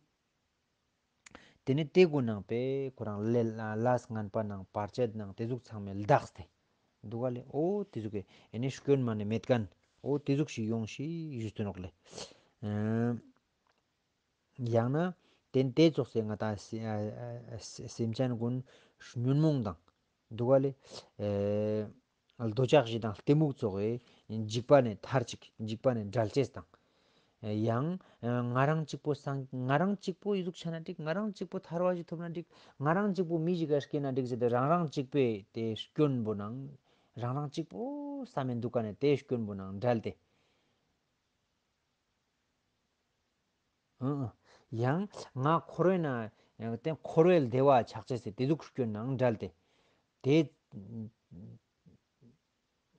ཏེ་ནེ་ཏེ་ཀུན་ནང་པེ་ཁོ་རང་ལས་ལས་ངན་པ་ནང་བར་ཆད་ནང་ཏེ་ཟུག་ཚང་མེ་དག་སྟེ། འདུག་ག་ལེ། འོ་ཏེ་ཟུག་གི་ཨེ་ནི་སྐྱོན་མ་ནེ་མེད་ཁན། འོ་ཏེ་ཟུག་ཞིག་ཡོང་ཞིག་ཞུ་དུ་ནོག་ལེ། ཨེ་ཡང་ན་ཏེ་ཏེ་ཙོགས་སེ་ང་ཏང་སེ་ཨ་ཨ་སེ་སེམས་ཅན་ཀུན་ཉོན་མོངས་དང་། འདུག་ག་ལེ། ཨེ་འདོད་ཆགས་ཞེ་སྡང་གཏི་མུག་ཙོགས་སི་འཇིགས་པ་ནེ་ཐར་ཅིག། འཇིགས་པ་ནེ་བྲལ་ཅེས་དང་། ཡང་ང་རང་གཅིག་པོ་སངས་ང་རང་གཅིག་པོ་ཨི་ཟུག་ཆ་ན་འགྲིག། ང་རང་གཅིག་པོ་ཐར་བ་ཞིག་ཐོབ་ན་འགྲིག། ང་རང་གཅིག་པོ་མི་ཞིག་ག་སྐྱེ་ན་འགྲིག་ཟེར་ཏེ་རང་རང་གཅིག་པོའི་ཏེ་སྐྱོན་པོ་ནང་རང་རང་གཅིག་པོ་བསམ་མེ་འདུག་ག་ནེ་ཏེ་སྐྱོན་པོ་ནང་བྲལ་ཏེ། ཨང་། ཡང་ང་འཁོར་བའི་ནང་ཏེ་འཁོར་བའི་བདེ་བ་ཆགས་ཅེས་སི་ཏེ་ཟུག་སྐྱོན་ནང་བྲལ་ཏེ། ཏེ་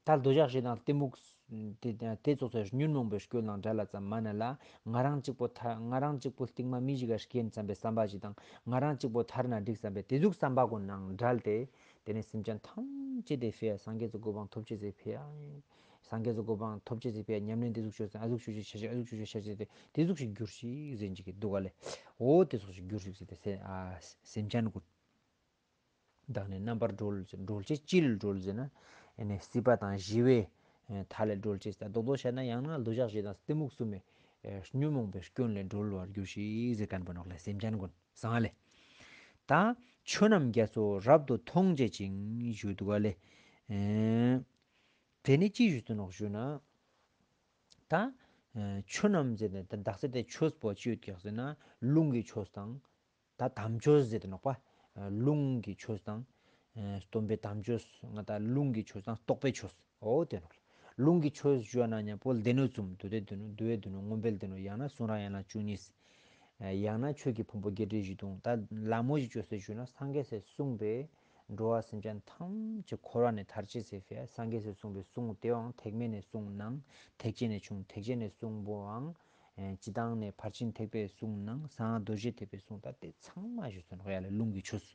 ད་འདོད་ཆགས་ཞེ་སྡང་གཏི་མུག་ཏེ་ཏེ་ཙོགས་སི་ཉོན་མོངས་པའི་སྐྱོན་ནང་བྲལ་ལ་ཙམ་མ་ན་ལ། ང་རང་གཅིག་པོ་ཐ་ང་རང་གཅིག་པོ་རྟིང་མ་མི་ཞིག་ག་སྐྱེ་ན་བསམ་པའི་བསམ་པ་ཞིག་དང་། ང་རང་གཅིག་པོ་ཐར་ན་འགྲིག་བསམ་པའི་ཏེ་ཟུག་བསམ་པ་ཀུན་ནང་བྲལ་ཏེ། ཏེ་ནེ་སེམས་ཅན་ཐམས་ཅད་དེ་ཕི་ཡ་སངས་རྒྱས་སི་གོ་འཕང་ཐོབ་ཅེས་སི་ཕི་ཡ། སངས་རྒྱས་སི་གོ་འཕང་ཐོབ་ཅེས་སི་ཕི་ཡ་ཉམས་ལེན་ཏེ་ཟུག་ཅོས་ཏེ་ཨ་ཟུག་ཅོས་ཅེས་ཆ་ཅེས་ཨ་ཟུག་ཅོས་ཅེས་ཆ་ཅེས་ཏེ་ཏེ་ཟུག་ཞིག་གྱུར་ཞིག་ཟེར་ཅིག་འདུག་ག་ལེ། འོ་ཏེ་ཟུག་ཞིག་གྱུར་ཞིག་ཟེར་ཏེ་སེ་ཨ་སེམས་ཅན་ཀུན། དག་ནི་རྣམ་པར་སྒྲོལ་ཟེར། སྒྲོལ་ཅེས་ཅི་ལས་སྒྲོལ་ཟེར་ན། ཨེ་ནི་སྲིད་པ་དང་ཞི་བའི་ཨེ་མཐའ་ལས་སྒྲོལ་ཅེས། ད་རྡོག་རྡོག་བཤད་ན་ཡང་ན་འདོད་ཆགས་ཞེ་སྡང་གཏི་མུག་གསུམ་མེ་ཨེ་ཉོན་མོངས་པའི་སྐྱོན་ལས་སྒྲོལ་བར་གྱུར་ཞིག་ཟེར་ཁན་པོ་ནོག་ལེ། སེམས་ཅན་ཀུན་སང་ལེ། ད་ཆོས་རྣམས་རྒྱ་མཚོ་རབ་ཏུ་མཐོང་བྱེད་ཅིང་ཞུ་འདུག་ག་ལེ། ཨེ་ཏེ་ནི་ཅི་ཞུ་དུ་ནོག་ཞུ་ན། ད་ཨེ་ཆོས་རྣམས་ཟེར་ན་ད་དག་ས་ཏེ་ཆོས་པོ་ཅི་ཡོད་ཀྱག་ཟེར་ན་ལུང་གི་ཆོས་དང་། ད་དམ་ཆོས་ཟེར་ཏེ་ནོག་པ། ལུང་གི་ཆོས་དང་། སྟོན་པའི་དམ་ཆོས་ང་ད་ལུང་གི་ཆོས་དང་རྟོགས་པའི་ཆོས། འོ་ཏེ་ནོག་ལེ། ལུང་གི་ཆོས་ཞུ་ན་ཉམ་པོ་སྡེ་སྣོད་གསུམ། མདོ་སྡེ་སྡེ་སྣོད། འདུལ་བའི་སྡེ་སྣོད། མངོན་པའི་སྡེ་སྣོད། ཡང་ན་གསུང་རབ་ཡན་ལག་བཅུ་གཉིས། ཡང་ན་ཆོས་ཀྱི་ཕུང་པོ་བརྒྱད་ཁྲི་བཞི་སྟོང་། ད་ལ་མོ་ཞིག་ཅོས་ཏེ་ཞུ་ན་སངས་རྒྱས་སི་གསུངས་པའི་འགྲོ་བ་སེམས་ཅན་ཐམས་ཅད་འཁོར་བ་ནེ་ཐར་ཅེས་སི་ཕི་ཡ་སངས་རྒྱས་སི་གསུངས་པའི་གསུང་ཏེ་བོའང་ཐེག་དམན་ནི་གསུང་ནང་ཐེག་ཆེན་ནི་གསུང་། ཐེག་ཆེན་ནི་གསུང་པོའང་ཨེ་སྤྱིར་བཏང་ནེ་ཕར་ཕྱིན་ཐེག་པའི་གསུང་ནང་། གསང་སྔགས་རྡོ་རྗེ་ཐེག་པའི་གསུང་། ད་ཏེ་ཚང་མ་ཞུས་སོང་ཡ་ལེ། ལུང་གི་ཆོས།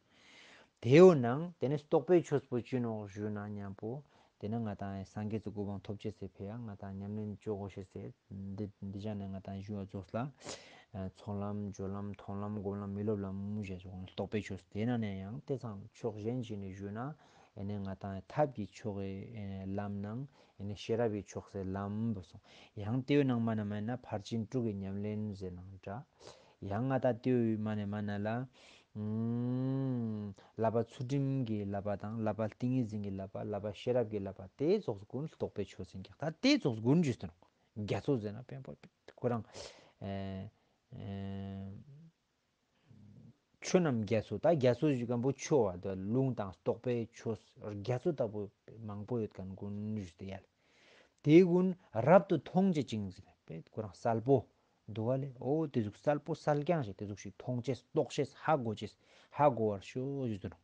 ཏེའོ་ནང་ཏེ་ནེ་རྟོགས་པའི་ཆོས་པོ་ཅི་ནོག་ཞུ་ན་ཉམ་པོ་ཏེ་ནེ་ང་ཏང་སངས་རྒྱས་སི་གོ་འཕང་ཐོབ་ཅེས་སི་ཕི་ཡ་ང་ཏང་ཉམས་ལེན་ཅོ་གོས་ཤེས་སི་འདི་འདི་ཅག་ནེ་ང་ཏང་ཞུ་བ་རྫོགས་ལ། ཚོགས་ལམ་སྦྱོར་ལམ་མཐོང་ལམ་སྒོམ་ལམ་མི་སློབ་ལམ་ཞེས་སོགས་རྟོགས་པའི་ཆོས། ཏེ་ནང་ནེ་ཡང་ཏེ་ཚང་ཕྱོགས་གཞན་ཞིག་ནེ་ཞུ་ན་ཨེ་ནེ་ང་ཏང་ཐབས་ཀྱི་ཕྱོགས་ཀྱི་ལམ་ནང་ཨེ་ནེ་ཤེས་རབ་ཀྱི་ཕྱོགས་སི་ལམ་བོ་སོང་། ཡང་ཏེའི་ནང་མ་ན་མ་ན་ཕར་ཕྱིན་དྲུག་གི་ཉམས་ལེན་ཟེར་ནང་འདྲ། ཡང་ང་ཏང་ཏེའི་མ་ན་མ་ན་ལ་ཨུམ་བསླབ་པ་ཚུལ་ཁྲིམས་ཀྱི་བསླབ་པ་དང་། བསླབ་པ་ཏིང་ངེ་འཛིན་གྱི་བསླབ་པ། བསླབ་པ་ཤེས་རབ་ཀྱི་བསླབ་པ། ཏེ་ཙོགས་ཀུན་རྟོགས་པའི་ཆོས་ཟེར་ཀྱག། ད་ཏེ་ཙོགས་ཀུན་ཞུས་ཏེ་ནོག། རྒྱ་མཚོ་ཟེར་ན་དཔེ་པོ་ཁོ་རང་ཨེ་ ཨེ་ཆོས་རྣམས་རྒྱ་མཚོ། ད་རྒྱ་མཚོ་ཞུ་ཁན་པོ་ཆོས་པོ་ད་ལུང་དང་རྟོགས་པའི་ཆོས་རྒྱ་མཚོ་ལྟ་བུ་མང་པོ་ཡོད་ཁན་གུན་ཞུས་ཏེ་ཡ་ལེ། དེ་གུན་རབ་ཏུ་མཐོང་བྱེད་ཅིང་ཟེར་ན་པེ་ཁོ་རང་གསལ་པོ་འདུག་ག་ལེ། འོ་དེ་ཟུག་གསལ་པོ་གསལ་རྐྱང་ཞིག་དེ་ཟུག་ཞིག་མཐོང་ཅེས་རྟོགས་ཅེས་ཧ་གོ་ཅེས་ཧ་གོ་བར་ཤོག་ཞུས་ཏེ་ནོག།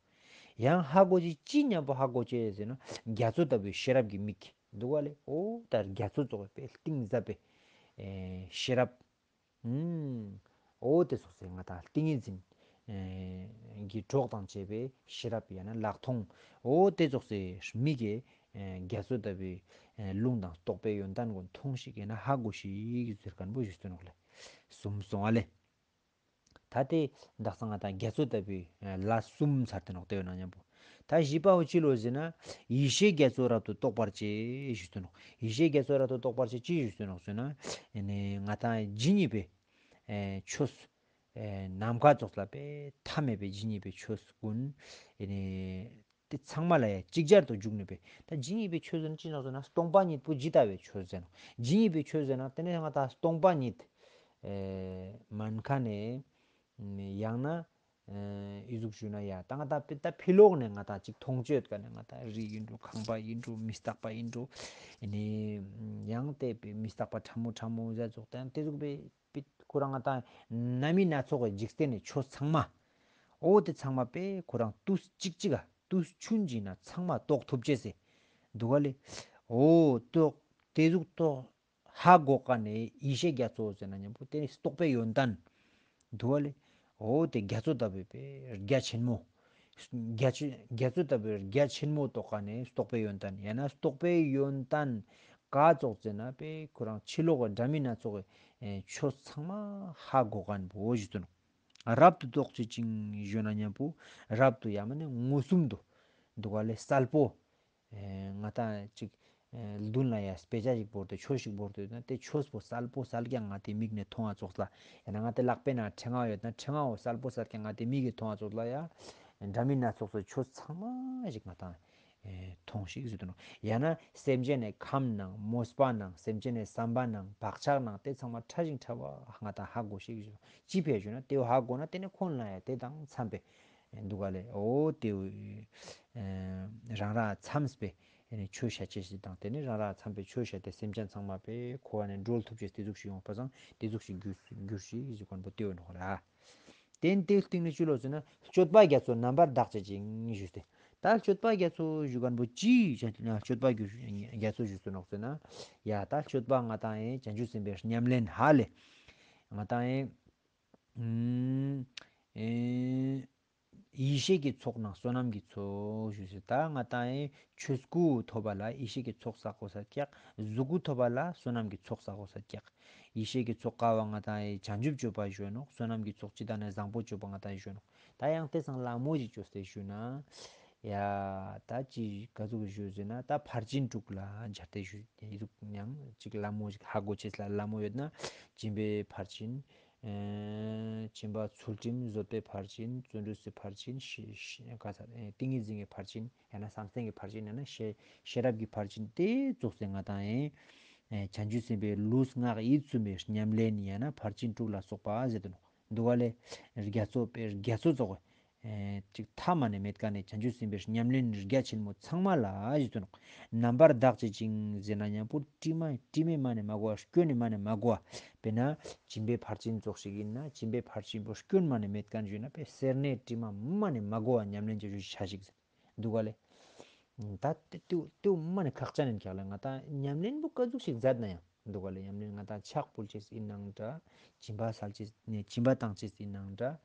ཡང་ཧ་གོ་ཅེས་ཅི་ཉམ་པོ་ཧ་གོ་ཅེས་ཟེར་ན་རྒྱ་མཚོ་ལྟ་བུའི་ཤེས་རབ་ཀྱི་མིག་འདུག་ག་ལེ། འོ་ད་རྒྱ་མཚོ་ཙོགས་པའི་གཏིང་ཟབ་པའི་ཨེ་ཤེས་རབ། ཨུམ། འོ་དེ་ཙོགས་སེ་ང་དང་ཏིང་ངེ་འཛིན་ཨེ་གི་གྲོགས་དང་བཅས་པའི་ཤེས་རབ་ཡང་ན་ལྷག་མཐོང་། འོ་དེ་ཙོགས་སེ་མིག་གི་ཨེ་རྒྱ་མཚོ་ལྟ་བུའི་ཨེ་ལུང་དང་རྟོགས་པའི་ཡོན་ཏན་གུན་མཐོང་ཤིག་ཡང་ན་ཧ་གོ་ཤིག་ཟེར་ཁན་པོ་ཞུས་ཏེ་ནོག་ལེ། གསུམ་སོང་ཨ་ལེ། ད་དེ་དག་ས་ང་དང་རྒྱ་མཚོ་ལྟ་བུའི་ལ་གསུམ་ཚར་ཏེ་ནོག། དེ་བས་ན་མཉམ་པོ་ད་བཞི་པའོ་ཅི་ལོ་ཟེར་ན་ཡེ་ཤེས་རྒྱ་མཚོ་རབ་ཏུ་རྟོགས་པར་བྱེད་ཞུས་ཏེ་ནོག། ཡེ་ཤེས་རྒྱ་མཚོ་རབ་ཏུ་རྟོགས་པར་བྱེད་ཅི་ཞུས་ཏེ་ནོག་ཟེར་ན་ཨེ་ནི་ང་དང་ཇི་སྙེད་པའི་ཨེ་ཆོས་ཨེ་ནམ་མཁའ་ཙོགས་ལ་པེ་མཐའ་མེད་པའི་ཇི་སྙེད་པའི་ཆོས་གུན་ཨེ་ནི་དེ་ཚང་མ་ལ་ཡང་ཅིག་ཅར་དུ་འཇུག་ནུས་པའི། ད་ཇི་སྙེད་པའི་ཆོས་ཟེར་ན་ཅི་ནོག་ཟེར་ན་སྟོང་པ་ཉིད་པོ་ཇི་ལྟ་བའི་ཆོས་ཟེར་ནོག། ཇི་སྙེད་པའི་ཆོས་ཟེར་ན་དེ་ནི་ང་དང་སྟོང་པ་ཉིད་ཨེ་མན་ཁ་ནེ་ཡང་ན་ཨེ་ཨི་ཟུག་ཞུ་ན་ཡ་ད་ང་དང་པེ་ད་ཕི་ལོག་ནེ་ང་དང་ཅིག་མཐོང་ཆོས་ཡོད་ཀ་ནེ་ང་དང་རི་ཨིན་འགྲོ་ཁང་པ་ཨིན་འགྲོ་མི་རྟག་པ་ཨིན་འགྲོ་ཨེ་ནི་ཡང་དེ་པེ་མི་རྟག་པ་ཕྲ་མོ་ཕྲ་མོ་ཟ་ཙོགས་དང་དེ་ཟུག་པེ་པེ་ཁོ་རང་ང་དང་ན་མི་སྣ་ཚོགས་ཀྱི་འཇིག་རྟེན་ནི་ཆོས་ཚང་མ། འོ་དེ་ཚང་མ་པེ་ཁོ་རང་དུས་གཅིག་གཅིག་ག་དུས་ཆུན་གཅིག་ན་ཚང་མ་རྟོགས་ཐུབ་ཅེས་སེ་འདུག་ག་ལེ། འོ་རྟོགས་དེ་ཟུག་རྟོགས་ཧ་གོ་ཀ་ནེ་ཡེ་ཤེས་རྒྱ་མཚོ་ཟེར་ན་མཉམ་པོ་དེ་ནི་རྟོགས་པའི་ཡོན་ཏན་འདུག་ག་ལེ། འོ་དེ་རྒྱ་མཚོ་ལྟ་བུའི་པེ་རྒྱ་ཆེན་མོ། རྒྱ་ཆེ་རྒྱ་མཚོ་ལྟ་བུའི་རྒྱ་ཆེན་མོ་རྟོགས་ཀ་ནེ་རྟོགས་པའི་ཡོན་ཏན་ཡང་ན་རྟོགས་པའི་ཡོན་ཏན་ག་ཙོགས་ཟེར་ན་པེ་ཁོ་རང་ཕྱི་ལོགས་ཀྱི་འདྲ་མིན་སྣ་ཚོགས་ཀྱི་ཆོས་ཚང་མ་ཧ་གོ་ཁན་པོ་ཞུ་ཏེ་ནོག། རབ་ཏུ་རྟོགས་བྱེད་ཅིང་ཞུ་ན་མཉམ་པོ་རབ་ཏུ་ཡང་མན་ན་མངོན་སུམ་དུ་འདུག་ག་ལེ་གསལ་པོ། ཨེ་ང་དང་ཅིག་ཨེ་མདུན་ལ་ཡ་དཔེ་ཆ་ཞིག་བོར་ཏེ་ཆོས་ཤིག་བོར་ཏེ་ཡོད་ན་དེ་ཆོས་པོ་གསལ་པོ་གསལ་རྐྱང་ང་དེ་མིག་ནེ་མཐོང་བ་ཙོགས་ལ་ཡང་ན་ང་དེ་ལག་པའི་ནང་ཕྲེང་བ་ཡོད་ན་ཕྲེང་བ་བོ་གསལ་པོ་གསལ་རྐྱང་ང་དེ་མིག་གི་མཐོང་བ་ཙོགས་ལ་ཡ་འདྲ་མིན་སྣ་ཚོགས་སུ་ཆོས་ཚང་མ་ཞིག་ང་དང་ཨེ་མཐོང་ཤིག་ཟེར་དུ་ནོག། ཡང་ན་སེམས་ཅན་ནི་ཁམས་ནང་མོས་པ་ནང་སེམས་ཅན་ནི་བསམ་པ་ནང་བག་ཆགས་ནང་དེ་ཚང་མ་ཕྲ་ཞིང་ཕྲ་བ་ང་དང་ཧ་གོ་ཤིག་ཟེར། ཅི་ཕི་ཡ་ཞུ་ན་དེ་བོ་ཧ་གོ་ན་དེ་ནི་ཁོང་ལ་ཡ་དེ་དང་འཚམས་པའི་འདུག་ག་ལེ། འོ་དེ་བོ་ཨེ་རང་རང་འཚམས་པའི་ཨེ་ནི་ཆོས་བཤད་ཅེས་ཤིག་དང་དེ་ནི་རང་རང་འཚམས་པའི་ཆོས་བཤད་དེ་སེམས་ཅན་ཚང་མ་པེ་འཁོར་བ་ནེ་སྒྲོལ་ཐུབ་ཅེས་དེ་ཟུག་ཤིག་ཡོང་བ་སང་དེ་ཟུག་ཤིག་གྱུར་གྱུར་ཤིག་ཟེར་ཁན་པོ་དེ་བོ་ནོག་ར། དེ་ནེ་དེའི་སྟེང་ནེ་ཅི་ལོ་ཟེར་ན་སྤྱོད་པ་རྒྱ་མཚོ་རྣམ་པར་དག་བྱེད་ཅིང་ཞུས་ཏེ། ད་སྤྱོད་པ་རྒྱ་མཚོ་ཞུ་ཁན་པོ་ཅི་སྤྱོད་པ་རྒྱ་མཚོ་ཞུས་ཏེ་ནོག་ཟེར་ན། ཡ་ད་སྤྱོད་པ་ང་དང་ཨེ་བྱང་ཆུབ་སེམས་དཔའི་ཉམས་ལེན་ཧ་ལེ། ང་དང་ཨེ་ཨུམ་ཨེ་ཡེ་ཤེས་ཀྱི་ཚོགས་ནང་བསོད་ནམས་ཀྱི་ཚོགས་ཞུས་ཏེ་ད་ང་དང་ཨེ་ཆོས་སྐུ་ཐོབ་པ་ལ་ཡེ་ཤེས་ཀྱི་ཚོགས་བསགས་དགོས་ས་ཀྱག། གཟུགས་སྐུ་ཐོབ་པ་ལ་བསོད་ནམས་ཀྱི་ཚོགས་བསགས་དགོས་ས་ཀྱག། ཡེ་ཤེས་ཀྱི་ཚོགས་ཀ་བོ་ང་དང་ཨེ་བྱང་ཆུབ་སྤྱོད་པ་ཞུ་ནོག། བསོད་ནམས་ཀྱི་ཚོགས་ཅི་ད་ནི་བཟང་པོ་སྤྱོད་པ་ང་དང་ཨེ་ཞུ་ནོག། ད་ཡང་དེ་སང་ལ་མོ་ཞིག་ཅོས་ཏེ་ཞུ་ན། ཡ་ད་ཅི་ག་ཟུག་ཞུ་ཟེར་ན་ད་ཕར་ཕྱིན་དྲུག་ལ་སྦྱར་ཏེ་ཞུ་ཡ་ཡིན་ཡང་ཅིག་ལ་མོ་ཞིག་ཧ་གོ་ཅེས་ལ་ལ་མོ་ཡོད་ན་སྦྱིན་པའི་ཕར་ཕྱིན། ཨེ་སྦྱིན་པ་ཚུལ་ཁྲིམས་བཟོད་པའི་ཕར་ཕྱིན་བརྩོན་འགྲུས་སི་ཕར་ཕྱིན་ཤེས་ཤེས་ག་ས་ཨེ་ཏིང་ངེ་འཛིན་གྱི་ཕར་ཕྱིན་ཡང་ན་བསམ་གཏན་གྱི་ཕར་ཕྱིན་ཡང་ན་ཤེས་ཤེས་རབ་ཀྱི་ཕར་ཕྱིན་དེ་ཙོགས་སེ་ང་དང་ཨེ་ཨེ་བྱང་ཆུབ་སེམས་དཔའི་ལུས་ངག་ཡིད་གསུམ་པའི་ཉམས་ལེན་ཡང་ན་ཕར་ཕྱིན་དྲུག་ལ་སོགས་པ་ཟེར་དུ་ནོག། འདུག་ག་ལེ། རྒྱ་མཚོ་དཔེ་རྒྱ་མཚོ་ཙོགས་ཨེ་ཅིག་མཐའ་མ་ནེ་མེད་ཀ་ནེ་བྱང་ཆུབ་སེམས་དཔའི་ཉམས་ལེན་རྒྱ་ཆེན་མོ་ཚང་མ་ལ་ཞུ་དུ་ནོག། རྣམ་པར་དག་བྱེད་ཅིང་ཟེར་ན་མཉམ་པོ་དྲི་མ་དྲི་མས་མ་ནེ་མ་གོ་བ་སྐྱོན་ནི་མ་ནེ་མ་གོ་བ། དཔེར་ན་སྦྱིན་པའི་ཕར་ཕྱིན་ཙོགས་ཤིག་ཡིན་ན་སྦྱིན་པའི་ཕར་ཕྱིན་པོ་སྐྱོན་མ་ནེ་མེད་ཀ་ནེ་ཞུ་ན་དཔེ་སེར་སྣའི་དྲི་མ་མ་ནེ་མ་གོ་བ་ཉམས་ལེན་བྱ་ཞིག་འདུག་ག་ལེ། ད་དེ་དེ་དེ་མ་ནེ་ཁག་ཅན་ཡིན་ཀྱག་ལེ། ང་དང་ཉམས་ལེན་པོ་ག་ཟུག་ཞིག་མཛད་ན་ཡང་འདུག་ག་ལེ། ཉམས་ལེན་ང་དང་ཕྱག་ཕུལ་ཅེས་ཡིན་ནའང་འདྲ། སྦྱིན་པ་སལ་ཅེས་ནི་སྦྱིན་པ་བཏང་ཅེས་ཡིན་ནའང་འདྲ།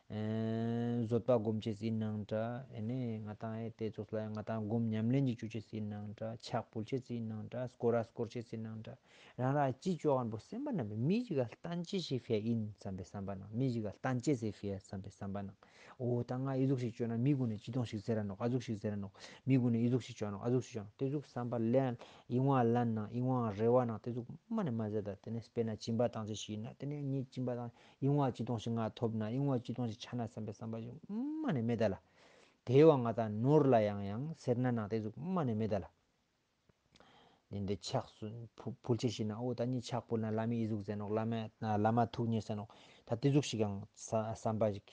ཨེ་བཟོད་པ་སྒོམ་ཅེས་ཡིན་ནའང་འདྲ། ཨེ་ནེ་ང་དང་ཨེ་དེ་ཙོགས་ལ་ང་དང་སྒོམ་ཉམས་ལེན་ཅིག་ཅོ་ཅེས་ཡིན་ནའང་འདྲ། ཕྱག་ཕུལ་ཅེས་ཡིན་ནའང་འདྲ། སྐོར་ར་སྐོར་ཅེས་ཡིན་ནའང་འདྲ། རང་རང་ཅི་ཅོ་ཁན་པོ་སེམས་པ་ནང་མི་ཞིག་ག་ལྟན་ཅེས་ཤིག་ཕི་ཡ་ཡིན་བསམ་པའི་བསམ་པ་ནང་མི་ཞིག་ག་ལྟན་ཅེས་ཕི་ཡ་བསམ་པའི་བསམ་པ་ནང་། འོ་ད་ང་ཨི་ཟུག་ཞིག་ཅོ་ན་མི་གུན་ནི་ཅི་ཏོང་ཞིག་ཟེར་ར་ནོག། ཨ་ཟུག་ཞིག་ཟེར་ར་ནོག། མི་གུན་ནི་ཨི་ཟུག་ཞིག་ཅོ་ནོག། ཨ་ཟུག་ཞིག་ཅོ་ནོག། དེ་ཟུག་བསམ་པ་ལན་ཡིད་འོང་ལན་ནང་ཡིད་འོང་རེ་བ་ནང་དེ་ཟུག་མ་ནེ་མ་ཟེར་ད། དེ་ནེ་དཔེར་ན་སྦྱིན་པ་བཏང་ཅེས་ཤིག་ཡིན་ན་དེ་ནེ་ངའི་སྦྱིན་པ་བཏང་ཡིད་འོང་ཅི་ཏོང་ཞིག་ང་ཐོབ་ན་ཡིད་འོང་ཅི་ཏོང་ཞིག་ཆ་ན་བསམ་པའི་བསམ་པ་ཞིག་མ་ནེ་མེད་ད་ལ། དེ་བ་ང་དང་ནོར་ལ་ཡང་ཡང་སེར་སྣ་ནང་དེ་ཟུག་མ་ནེ་མེད་ད་ལ། ཡིན་ཏེ་ཕྱག་སུ་ཕུ་ཕུལ་ཅེས་ཤིག་ན་འོ་ད་ནི་ཕྱག་ཕུལ་ན་བླ་མའི་ཨི་ཟུག་ཟེར་ནོག་བླ་མ་བླ་མ་ཐུགས་མཉེས་ཟེར་ནོག་ད་དེ་ཟུག་ཞིག་ཡང་ས་བསམ་པ་ཞིག་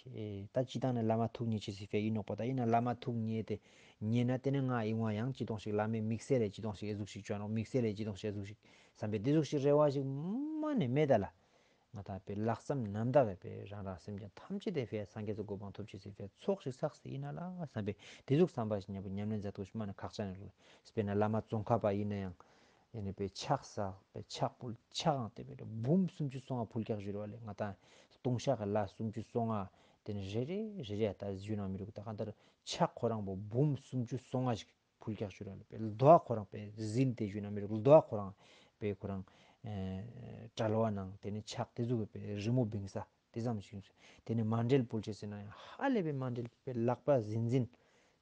ད་ཅི་ཏང་ནི་བླ་མ་ཐུགས་མཉེས་ཅེས་སི་ཕིའ་ཡིན་ནོག་པ། ད་ཡིན་ན་བླ་མ་ཐུགས་མཉེས་ཏེ་མཉེས་ན་དེ་ནི་ང་ཨི་ངོ་ཡང་ཅི་ཏོང་ཞིག་བླ་མའི་དམིགས་བསལ་ལས་ཅི་ཏོང་ཞིག་ཨི་ཟུག་ཞིག་བཅོ་ནོག་དམིགས་བསལ་ལས་ཅི་ཏོང་ཞིག་ཨི་ཟུག་ཞིག་བསམ་པའི་དེ་ཟུག་ཞིག་རེ་བ་ཞིག་མ་ནེ་མེད་ད་ལ། ང་ཏང་པའི་ལྷག་བསམ་རྣམ་དག་གི་པའི་རང་རང་སེམས་ཅན་ཐམས་ཅད་དེ་ཕིའ་སངས་རྒྱས་སི་གོ་འཕང་ཐོབ་ཅེས་སི་ཕིའ་ཚོགས་ཤིག་བསགས་སེ་ཡིན་ན་ལ་བསམ་པའི་དེ་ཟུག་བསམ་པ་ཞིག་ཉམ་པོ་ཉམས་ལེན་མཛད་ཐུབ་ཤིག་མ་ནེ་ཁག་ཅན་རེད། དཔེར་ན་བླ་མ་ཙོང་ཁ་པ་ཡིན་ན་ཡང་ཡིན་ནི་པའི་ཕྱག་བསགས་པའི་ཕྱག་ཕུལ་ཕྱག་ཨང་དེ་པའི་འབུམ་སུམ་ཅུ་སོ་ལྔ་ཕུལ་ཀྱག་ཞུ་རེ་བ་ལས་ང་ཏང་ལྟུང་བཤགས་ཀྱི་ལས་སུམ་ཅུ་སོ་ལྔ་དེ་ནི་རེ་རེ་རེ་རེ་ད་ཞུ་ན་མི་རུག་ད་གང་ལྟར་ཕྱག་ཁོ་རང་པོ་འབུམ་སུམ་ཅུ་སོ་ལྔ་ཞིག་ཕུལ་ཀྱག་ཞུ་ར་ལ་པའི་ལྡོག་ཁོ་རང་པའི་ཟིན་ཏེ་ཞུ་ན་མི་རུག་ལྡོག་ཁོ་རང་པའི་ཁོ་རང་ཨེ་གྲལ་བ་ནང་དེ་ནི་ཕྱག་དེ་ཟུག་པའི་རི་མོ་བིང་ས་དེ་ཙམ་ཞིག་དེ་ནི་མཎྜལ་ཕུལ་ཅེས་ཟེར་ན་ཡང་ཧ་ལས་པའི་མཎྜལ་པའི་ལག་པ་ཟིན་ཟིན་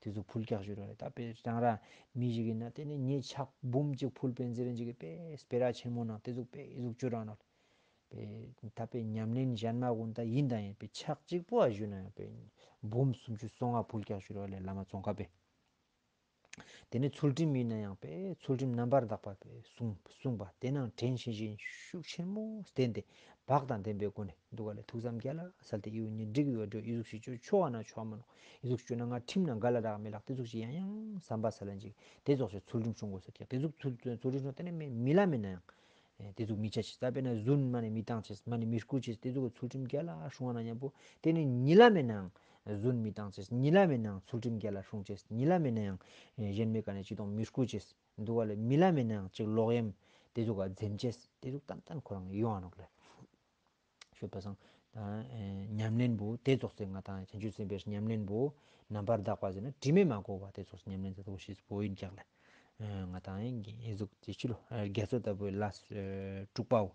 དེ་ཟུག་ཕུལ་ཀྱག་ཞུ་ར་ལ། ད་པའི་རང་ར་མི་ཞིག་ཡིན་ན་དེ་ནི་ངས་ཕྱག་འབུམ་གཅིག་ཕུལ་པའི་ཟེར་རིན་ཅིག་པའི་སྤེ་ར་ཆེན་མོ་ནང་དེ་ཟུག་པའི་ཨི་ཟུག་ཅུ་རང་ནོ། པའི་ད་པའི་ཉམས་ལེན་གཞན་མ་གུན་ད་ཡིན་ད་ཡིན་པའི་ཕྱག་གཅིག་པོ་ཨ་ཞུ་ན་ཡང་པའི་འབུམ་སུམ་ཅུ་སོ་ལྔ་ཕུལ་ཀྱག་ཞུ་ར་ལ་བླ་མ་ཙོང་ཁ་པའི། དེ་ནས་ཚུལ་ཁྲིམས་ཡིན་ན་ཡང་པའི་ཚུལ་ཁྲིམས་རྣམ་པར་དག་པ་པའི་གསུངས་གསུངས་པ་དེ་ནང་དྲན་ཤེས་བཞིན་ཤུགས་ཆེན་མོ་བསྟེན་ཏེ་བག་དང་ལྡན་པའི་སྒོ་ནས་འདུག་ག་ལས་ཐུགས་བསམ་རྒྱ་ལ་གསལ་ཏེ་ཨི་བོ་ཉིད་འགྲིག་ཡོད་འགྲོ་ཨི་ཟུག་ཞིག་ཆོག་ཆོག་ག་ན་ཆོག་མ་ནོག་ཨི་ཟུག་ཞིག་ན་ང་ཁྲིམས་ན་འགལ་ལ་རག་མི་ལག་དེ་ཟུག་ཞིག་ཡང་ཡང་བསམ་པ་ས་ལན་ཅིག་དེ་ཙོགས་ཞིག་ཚུལ་ཁྲིམས་སྲུང་དགོས་ཟེར་ཀྱག་དེ་ཟུག་ཚུལ་ཚུལ་ཁྲིམས་སྲུང་ན་དེ་ནས་མི་མི་ལ་མེད་ན་ཡང་དེ་ཟུག་མི་ཆ་ཅེས། ད་དཔེར་ན་རྫུན་མ་ནས་མི་བཏང་ཅེས་མ་ནས་མི་རྐུ་ཅེས་དེ་ཟུག་གི་ཚུལ་ཁྲིམས་རྒྱ་ལ་སྲུང་བ་ན་མཉམ་པོ་དེ་ནས་ཉི་ལ་མེད་ནའང་རྫུན་མི་བཏང་ཅེས་ཉི་ལ་མེད་ནའང་ཚུལ་ཁྲིམས་རྒྱ་ལ་སྲུང་ཅེས་ཉི་ལ་མེད་ནའང་གཞན་མི་ག་ནས་ཅི་དང་མི་རྐུ་ཅེས་འདུག་ག་ལས་མི་ལ་མེད་ནའང་ཅིག་ལོག་གཡེམ་དེ་ཟུག་ག་འཛེམ་ཅེས་དེ་ཟུག་ཏན་ཏན་ཁོ་རང་ཡོང་ང་ནོག་ལེ། ཤོད་པ་སང་ད་ཨེ་ཉམས་ལེན་པོ་དེ་ཙོགས་སེ་ང་ཏང་བྱང་ཆུབ་སེམས་དཔའི་ཉམས་ལེན་པོ་རྣམ་པར་དག་པ་ཟེར་ན་དྲི་མས་མ་གོས་པ་དེ་ཙོགས་སེ་ཉམས་ལེན་ཟེར་དོ་ཤེས་པོ་ཡིན་ཀྱག་ལེ། ཨེ་ང་ཏང་ཨེ་ཟུག་ཅི་ཅི་ལོ་ཨེ་རྒྱ་མཚོ་ལྟ་བུའི་ལས་ཨེ་དྲུག་པའོ།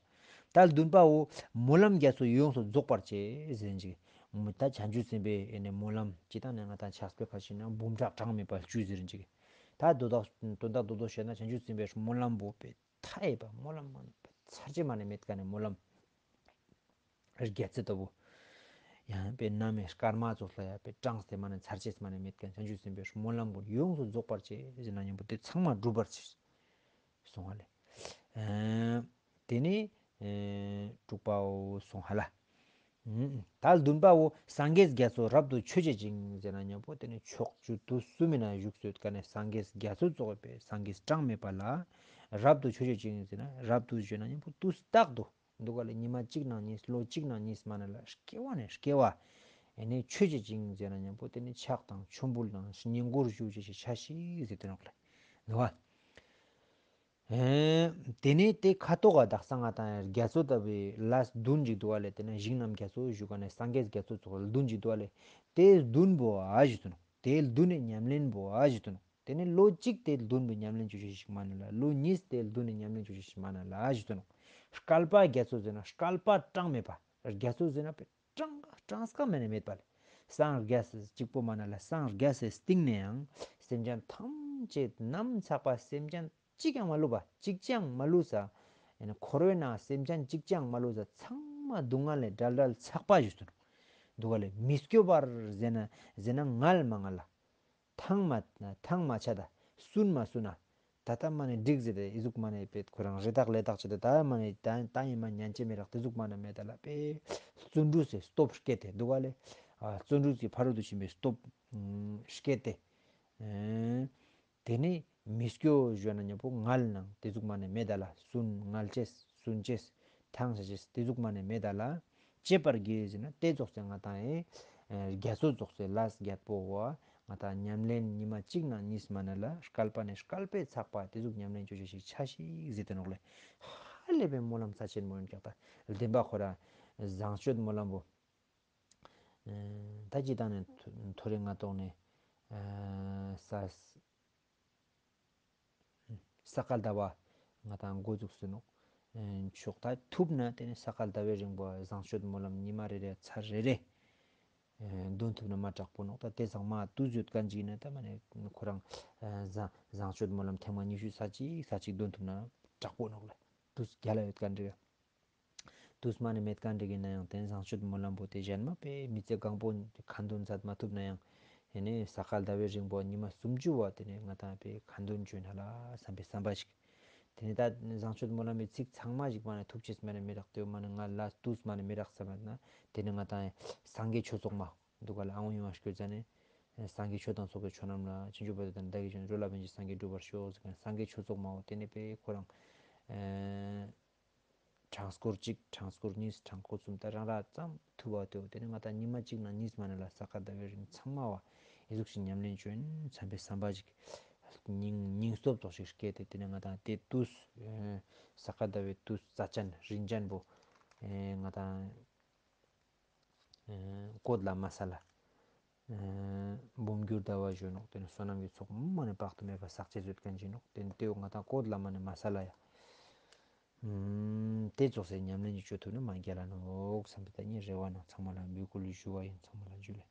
ད་བདུན་པའོ། སྨོན་ལམ་རྒྱ་མཚོ་ཡོངས་སུ་རྫོགས་པར་བྱེད་ཟེར་ཅིག་ད་བྱང་ཆུབ་སེམས་དཔའི་ཨེ་ནས་སྨོན་ལམ་ཅི་ལྟར་ན་ང་ཏང་ཕྱག་དཔེ་ཁ་ཅིག་ན་འབུམ་ཕྲག་གྲངས་མེད་པ་བཅུ་ཟེར་ཅིག་ད་དོན་དག་དོན་དག་རྡོག་རྡོག་བཤད་ན་བྱང་ཆུབ་སེམས་དཔའི་སྨོན་ལམ་པོ་པའི་མཐའ་ཡས་པ་སྨོན་ལམ་མ་ནས་ཚར་གཅིག་མ་ནས་མེད་མཁན་ནི་སྨོན་ལམ་རྒྱ་མཚོ་ལྟ་བུ། ཡང་པའི་ན་མེ་སྐར་མ་ཙོགས་ལ་ཡང་པའི་གྲངས་ཏེ་མ་ནས་ཚར་གཅིག་མ་ནས་མེད་མཁན་བྱང་ཆུབ་སེམས་དཔའི་སྨོན་ལམ་པོ་ཡོངས་སུ་རྫོགས་པར་བྱེད་ཟེར་ན་མཉམ་པོ་དེ་ཚང་མ་འགྲུབ་པར་བྱེད། སོང་ཧ་ལེ། ཨེ་དེ་ནི་ཨེ་དྲུག་པའོ་སོང་ཧ་ལ། ཨུམ། ད་བདུན་པའོ། སངས་རྒྱས་རྒྱ་མཚོ་རབ་ཏུ་མཆོད་བྱེད་ཅིང་ཟེར་ན་མཉམ་པོ་དེ་ནི་ཕྱོགས་བཅུ་དུས་གསུམ་མི་ན་བཞུགས་སུ་ཡོད་མཁན་ནི་སངས་རྒྱས་རྒྱ་མཚོ་ཙོགས་པའི་སངས་རྒྱས་གྲངས་མེད་པ་ལ་རབ་ཏུ་མཆོད་བྱེད་ཅིང་ཟེར་ན་རབ་ཏུ་ཞུ་ན་མཉམ་པོ་དུས་རྟག་ཏུ་འདུག་ག་ལས་ཉི་མ་གཅིག་ནང་གཉིས་ལོ་གཅིག་ནང་གཉིས་མ་ན་ལ་སྐྱེ་བ་ནས་སྐྱེ་བ་ཨེ་ནི་མཆོད་བྱེད་ཅིང་ཟེར་ན་མཉམ་པོ་དེ་ནི་ཕྱག་དང་མཆོད་འབུལ་དང་བསྙེན་བཀུར་ཞུ་བྱེད་ཅིག་ཆ་ཤིག་ཟེར་དེ་ནོག་ལེ། འདུག་ག་ཨེ་དེ་ནས་དེ་ཁ་ཐོག་ག་དག་ས་ང་ཏང་རྒྱ་མཚོ་ལྟ་བུའི་ལས་བདུན་ཅིག་འདུག་ག་ལས་དེ་ན་ཞིང་རྣམས་རྒྱ་མཚོ་ཞུ་ག་ནས་སངས་རྒྱས་རྒྱ་མཚོ་ཙོགས་བདུན་ཅིག་འདུག་ག་ལས་དེ་བདུན་པོ་ཨ་ཞུ་དུ་ནོག་དེ་བདུན་ནས་ཉམས་ལེན་པོ་ཨ་ཞུ་དུ་ནོག་དེ་ནས་ལོ་གཅིག་དེ་བདུན་པོ་ཉམས་ལེན་བཅོ་ཅེས་ཤིག་མ་ན་ལ་ལོ་གཉིས་དེ་བདུན་ནས་ཉམས་ལེན་བཅོ་ཅེས་ཤིག་མ་ན་ལ་ཨ་ཞུ་དུ་ནོག་བསྐལ་པ་རྒྱ་མཚོ་ཟེར་ན་བསྐལ་པ་གྲངས་མེད་པ་རྒྱ་མཚོ་ཟེར་ན་པའི་གྲངས་གྲངས་ཀ་མེད་ནས་མེད་པ་ལས། སངས་རྒྱས་སི་གཅིག་པོ་མ་ན་ལ་སངས་རྒྱས་སི་སྟེང་ནས་ཡང་སེམས་ཅན་ཐམས་ཅད་ནམ་ཚག་པ་སེམས་ཅན་གཅིག་ཀྱང་མ་ལུས་པ་གཅིག་ཀྱང་མ་ལུས་ས། ཡང་ན་འཁོར་བའི་ནང་སེམས་ཅན་གཅིག་ཀྱང་མ་ལུས་ས་ཚང་མ་སྡུག་བསྔལ་ལས་བྲལ་བྲལ་ཚག་པ་ཞུ་དུ་ནོག་འདུག་ག་ལས་མི་སྐྱོ་བར་ཟེར་ན་ཟེར་ན་ངལ་མ་ངལ་ལ། ཐང་མ་ཐང་མ་ཆད་ད་སུན་མ་སུན་ན། ད་ལྟ་མ་ནས་འགྲིག་ཟེར་ཏེ་ཨི་ཟུག་མ་ནས་པེ་ཁོ་རང་རེ་ཐག་ལེ་ཐག་ཆད་དེ་ད་མ་ནས་ད་ད་ཡིན་མ་ཉན་ཅེས་མེད་རག་དེ་ཟུག་མ་ནས་མེད་ད་ལ་པེ་བརྩོན་འགྲུས་སི་སྟོབས་སྐྱེད་དེ་འདུག་ག་ལས། ཨ་བརྩོན་འགྲུས་ཀྱི་ཕ་རོལ་ཏུ་ཕྱིན་པའི་སྟོབས་ཨུམ་སྐྱེད་དེ། ཨེ་དེ་ནས་མི་སྐྱོ་ཞུ་ན་མཉམ་པོ་ངལ་ནང་དེ་ཟུག་མ་ནས་མེད་ད་ལ་སུན་ངལ་ཅེས་སུན་ཅེས་ཐང་ཆད་ཅེས་དེ་ཟུག་མ་ནས་མེད་ད་ལ། གཅེས་པར་གྱིས་ཟེར་ན་དེ་ཙོགས་སེ་ང་ཏང་ཨེ་རྒྱ་མཚོ་ཙོགས་སེ་ལས་རྒྱ་པོ་བ་ང་ཏང་ཉམས་ལེན་ཉི་མ་གཅིག་ནང་གཉིས་མ་ན་ལ་བསྐལ་པ་ནས་བསྐལ་པའི་ཚག་པ་དེ་ཟུག་ཉམས་ལེན་བཅོ་ཅེས་ཤིག་ཆ་ཤིག་ཟེར་ཏེ་ནོག་ལེ། ཧ་ལས་པའི་སྨོན་ལམ་རྩ་ཆེན་མོ་ཡིན་ཀྱག་ད་བདེན་པ་ཁོ་ར་བཟང་སྤྱོད་སྨོན་ལམ་པོ། ཨེ་ད་ཅི་ད་ནས་ཐོ་རེ་ང་ཏོག་ནས་ཨེ་ས་ས་ག་ཟླ་བ་ང་ཏང་འགོ་འཛུགས་སུ་ནོག་ཨེ་ཆོག་ད་ཐུབ་ན་དེ་ནས་ས་ག་ཟླ་བའི་རིང་པོ་བཟང་སྤྱོད་སྨོན་ལམ་ཉི་མ་རེ་རེ་ཚར་རེ་རེ་ཨེ་འདོན་ཐུབ་ན་མ་དྲག་པོ་ནོག་ད་དེ་ཚང་མ་དུས་ཡོད་མཁན་ཅིག་ཡིན་ན་ད་མ་ནས་ཁོ་རང་ཨེ་བཟང་བཟང་སྤྱོད་སྨོན་ལམ་ཐེངས་མ་ཉི་ཤུ་ས་གཅིག་ས་གཅིག་འདོན་ཐུབ་ན་དྲག་པོ་ནོག་ལེ། དུས་རྒྱལ་ལ་ཡོད་མཁན་རེ་རེ། དུས་མ་ནས་མེད་མཁན་རིགས་ཡིན་ན་ཡང་དེ་བཟང་སྤྱོད་སྨོན་ལམ་པོ་དེ་གཞན་མ་པའི་མི་ཚེ་གང་པོ་ཁ་འདོན་མཛད་མ་ཐུབ་ན་ཡང་ཡེ་ནས་ས་ག་ཟླ་བའི་རིང་པོ་ཉི་མ་སུམ་ཅུ་བ་དེ་ནས་ང་ཏང་པའི་ཁ་འདོན་བཅོས་ན་ལ་བསམ་པའི་བསམ་པ་ཞིག་ཏེ་ནེ་ད་བཟང་སྤྱོད་སྨོན་ལམ་མི་ཚིག་ཚང་མ་ཞིག་མ་ནེ་ཐུགས་རྗེས་མ་ནེ་མི་རག་ཏེ་མ་ནེ་ང་ལ་ཏུས་མ་ནེ་མི་རག་ས་མ་ན་ཏེ་ནེ་ང་ཏང་སངས་རྒྱས་ཆོས་ཚོགས་མ་འདུག་ག་ལ་ཨང་ཡོང་བ་སྐྱོད་ཟ་ནེ་སངས་རྒྱས་ཆོས་དང་ཚོགས་པའི་མཆོག་རྣམས་ལ་བྱང་ཆུབ་བར་དུ་བདག་གིས་ཀྱང་འགྲོ་ལ་ཕན་ཕྱིར་སངས་རྒྱས་འགྲུབ་པར་ཤོག་ཟེར་མཁན་སངས་རྒྱས་ཆོས་ཚོགས་མའོ། ཏེ་ནེ་པེ་ཁོ་རང་ཨེ་གྲངས་སྐོར་གཅིག་གྲངས་སྐོར་གཉིས་གྲངས་སྐོར་གསུམ་ད་རང་ར་ཙམ་ཐུབ་པ་ཏེ་ཏེ་ནེ་ང་ཏང་ཉི་མ་གཅིག་ནང་གཉིས་མ་ནེ་ལ་ས་ག་ཟླ་བའི་རིང་ཚང་མ་བ་ཨི་ཟུག་ཞིག་ཉམས་ལེན་ཅོ་ཨིན་བསམ་པའི་བསམ་པ་ཞིག་སྙིང་སྙིང་སྟོབས་ཙོགས་ཤིག་སྐྱེས་ཏེ་ཏེ་ནེ་ང་ཏང་ཏེ་ཏུས་ཨེ་ས་ག་ཟླ་བའི་ཏུས་རྩ་ཅན་རིན་ཅན་པོ་ཨེ་ང་ཏང་ཨེ་ཀོད་ལ་མ་ས་ལ་ཨེ་འབུམ་འགྱུར་ཟླ་བ་ཞུ་ནོག་ཏེ་ནེ་བསོད་ནམས་ཀྱི་ཚོགས་མ་ནེ་དཔག་ཏུ་མེད་པ་བསགས་ཅེས་ཡོད་མཁན་ཞུ་ནོག་ཏེ་ནེ་ཏེ་ང་ཏང་ཀོད་ལ་མ་ནེ་མ་ས་ལ་ཡ། ཨུམ། ཏེ་ཙོགས་སེ་ཉམས་ལེན་ཅིག་ཅོ་ཐུབ་ན་མ་རྒྱལ་ལ་ནོག་བསམ་པའི་ད་ངའི་རེ་བ་ནང་ཚང་མ་ལ་འབོད་སྐུལ་ཞུ་བ་ཨིན། ཚང་མ་ལ་འཇུ་ལེ།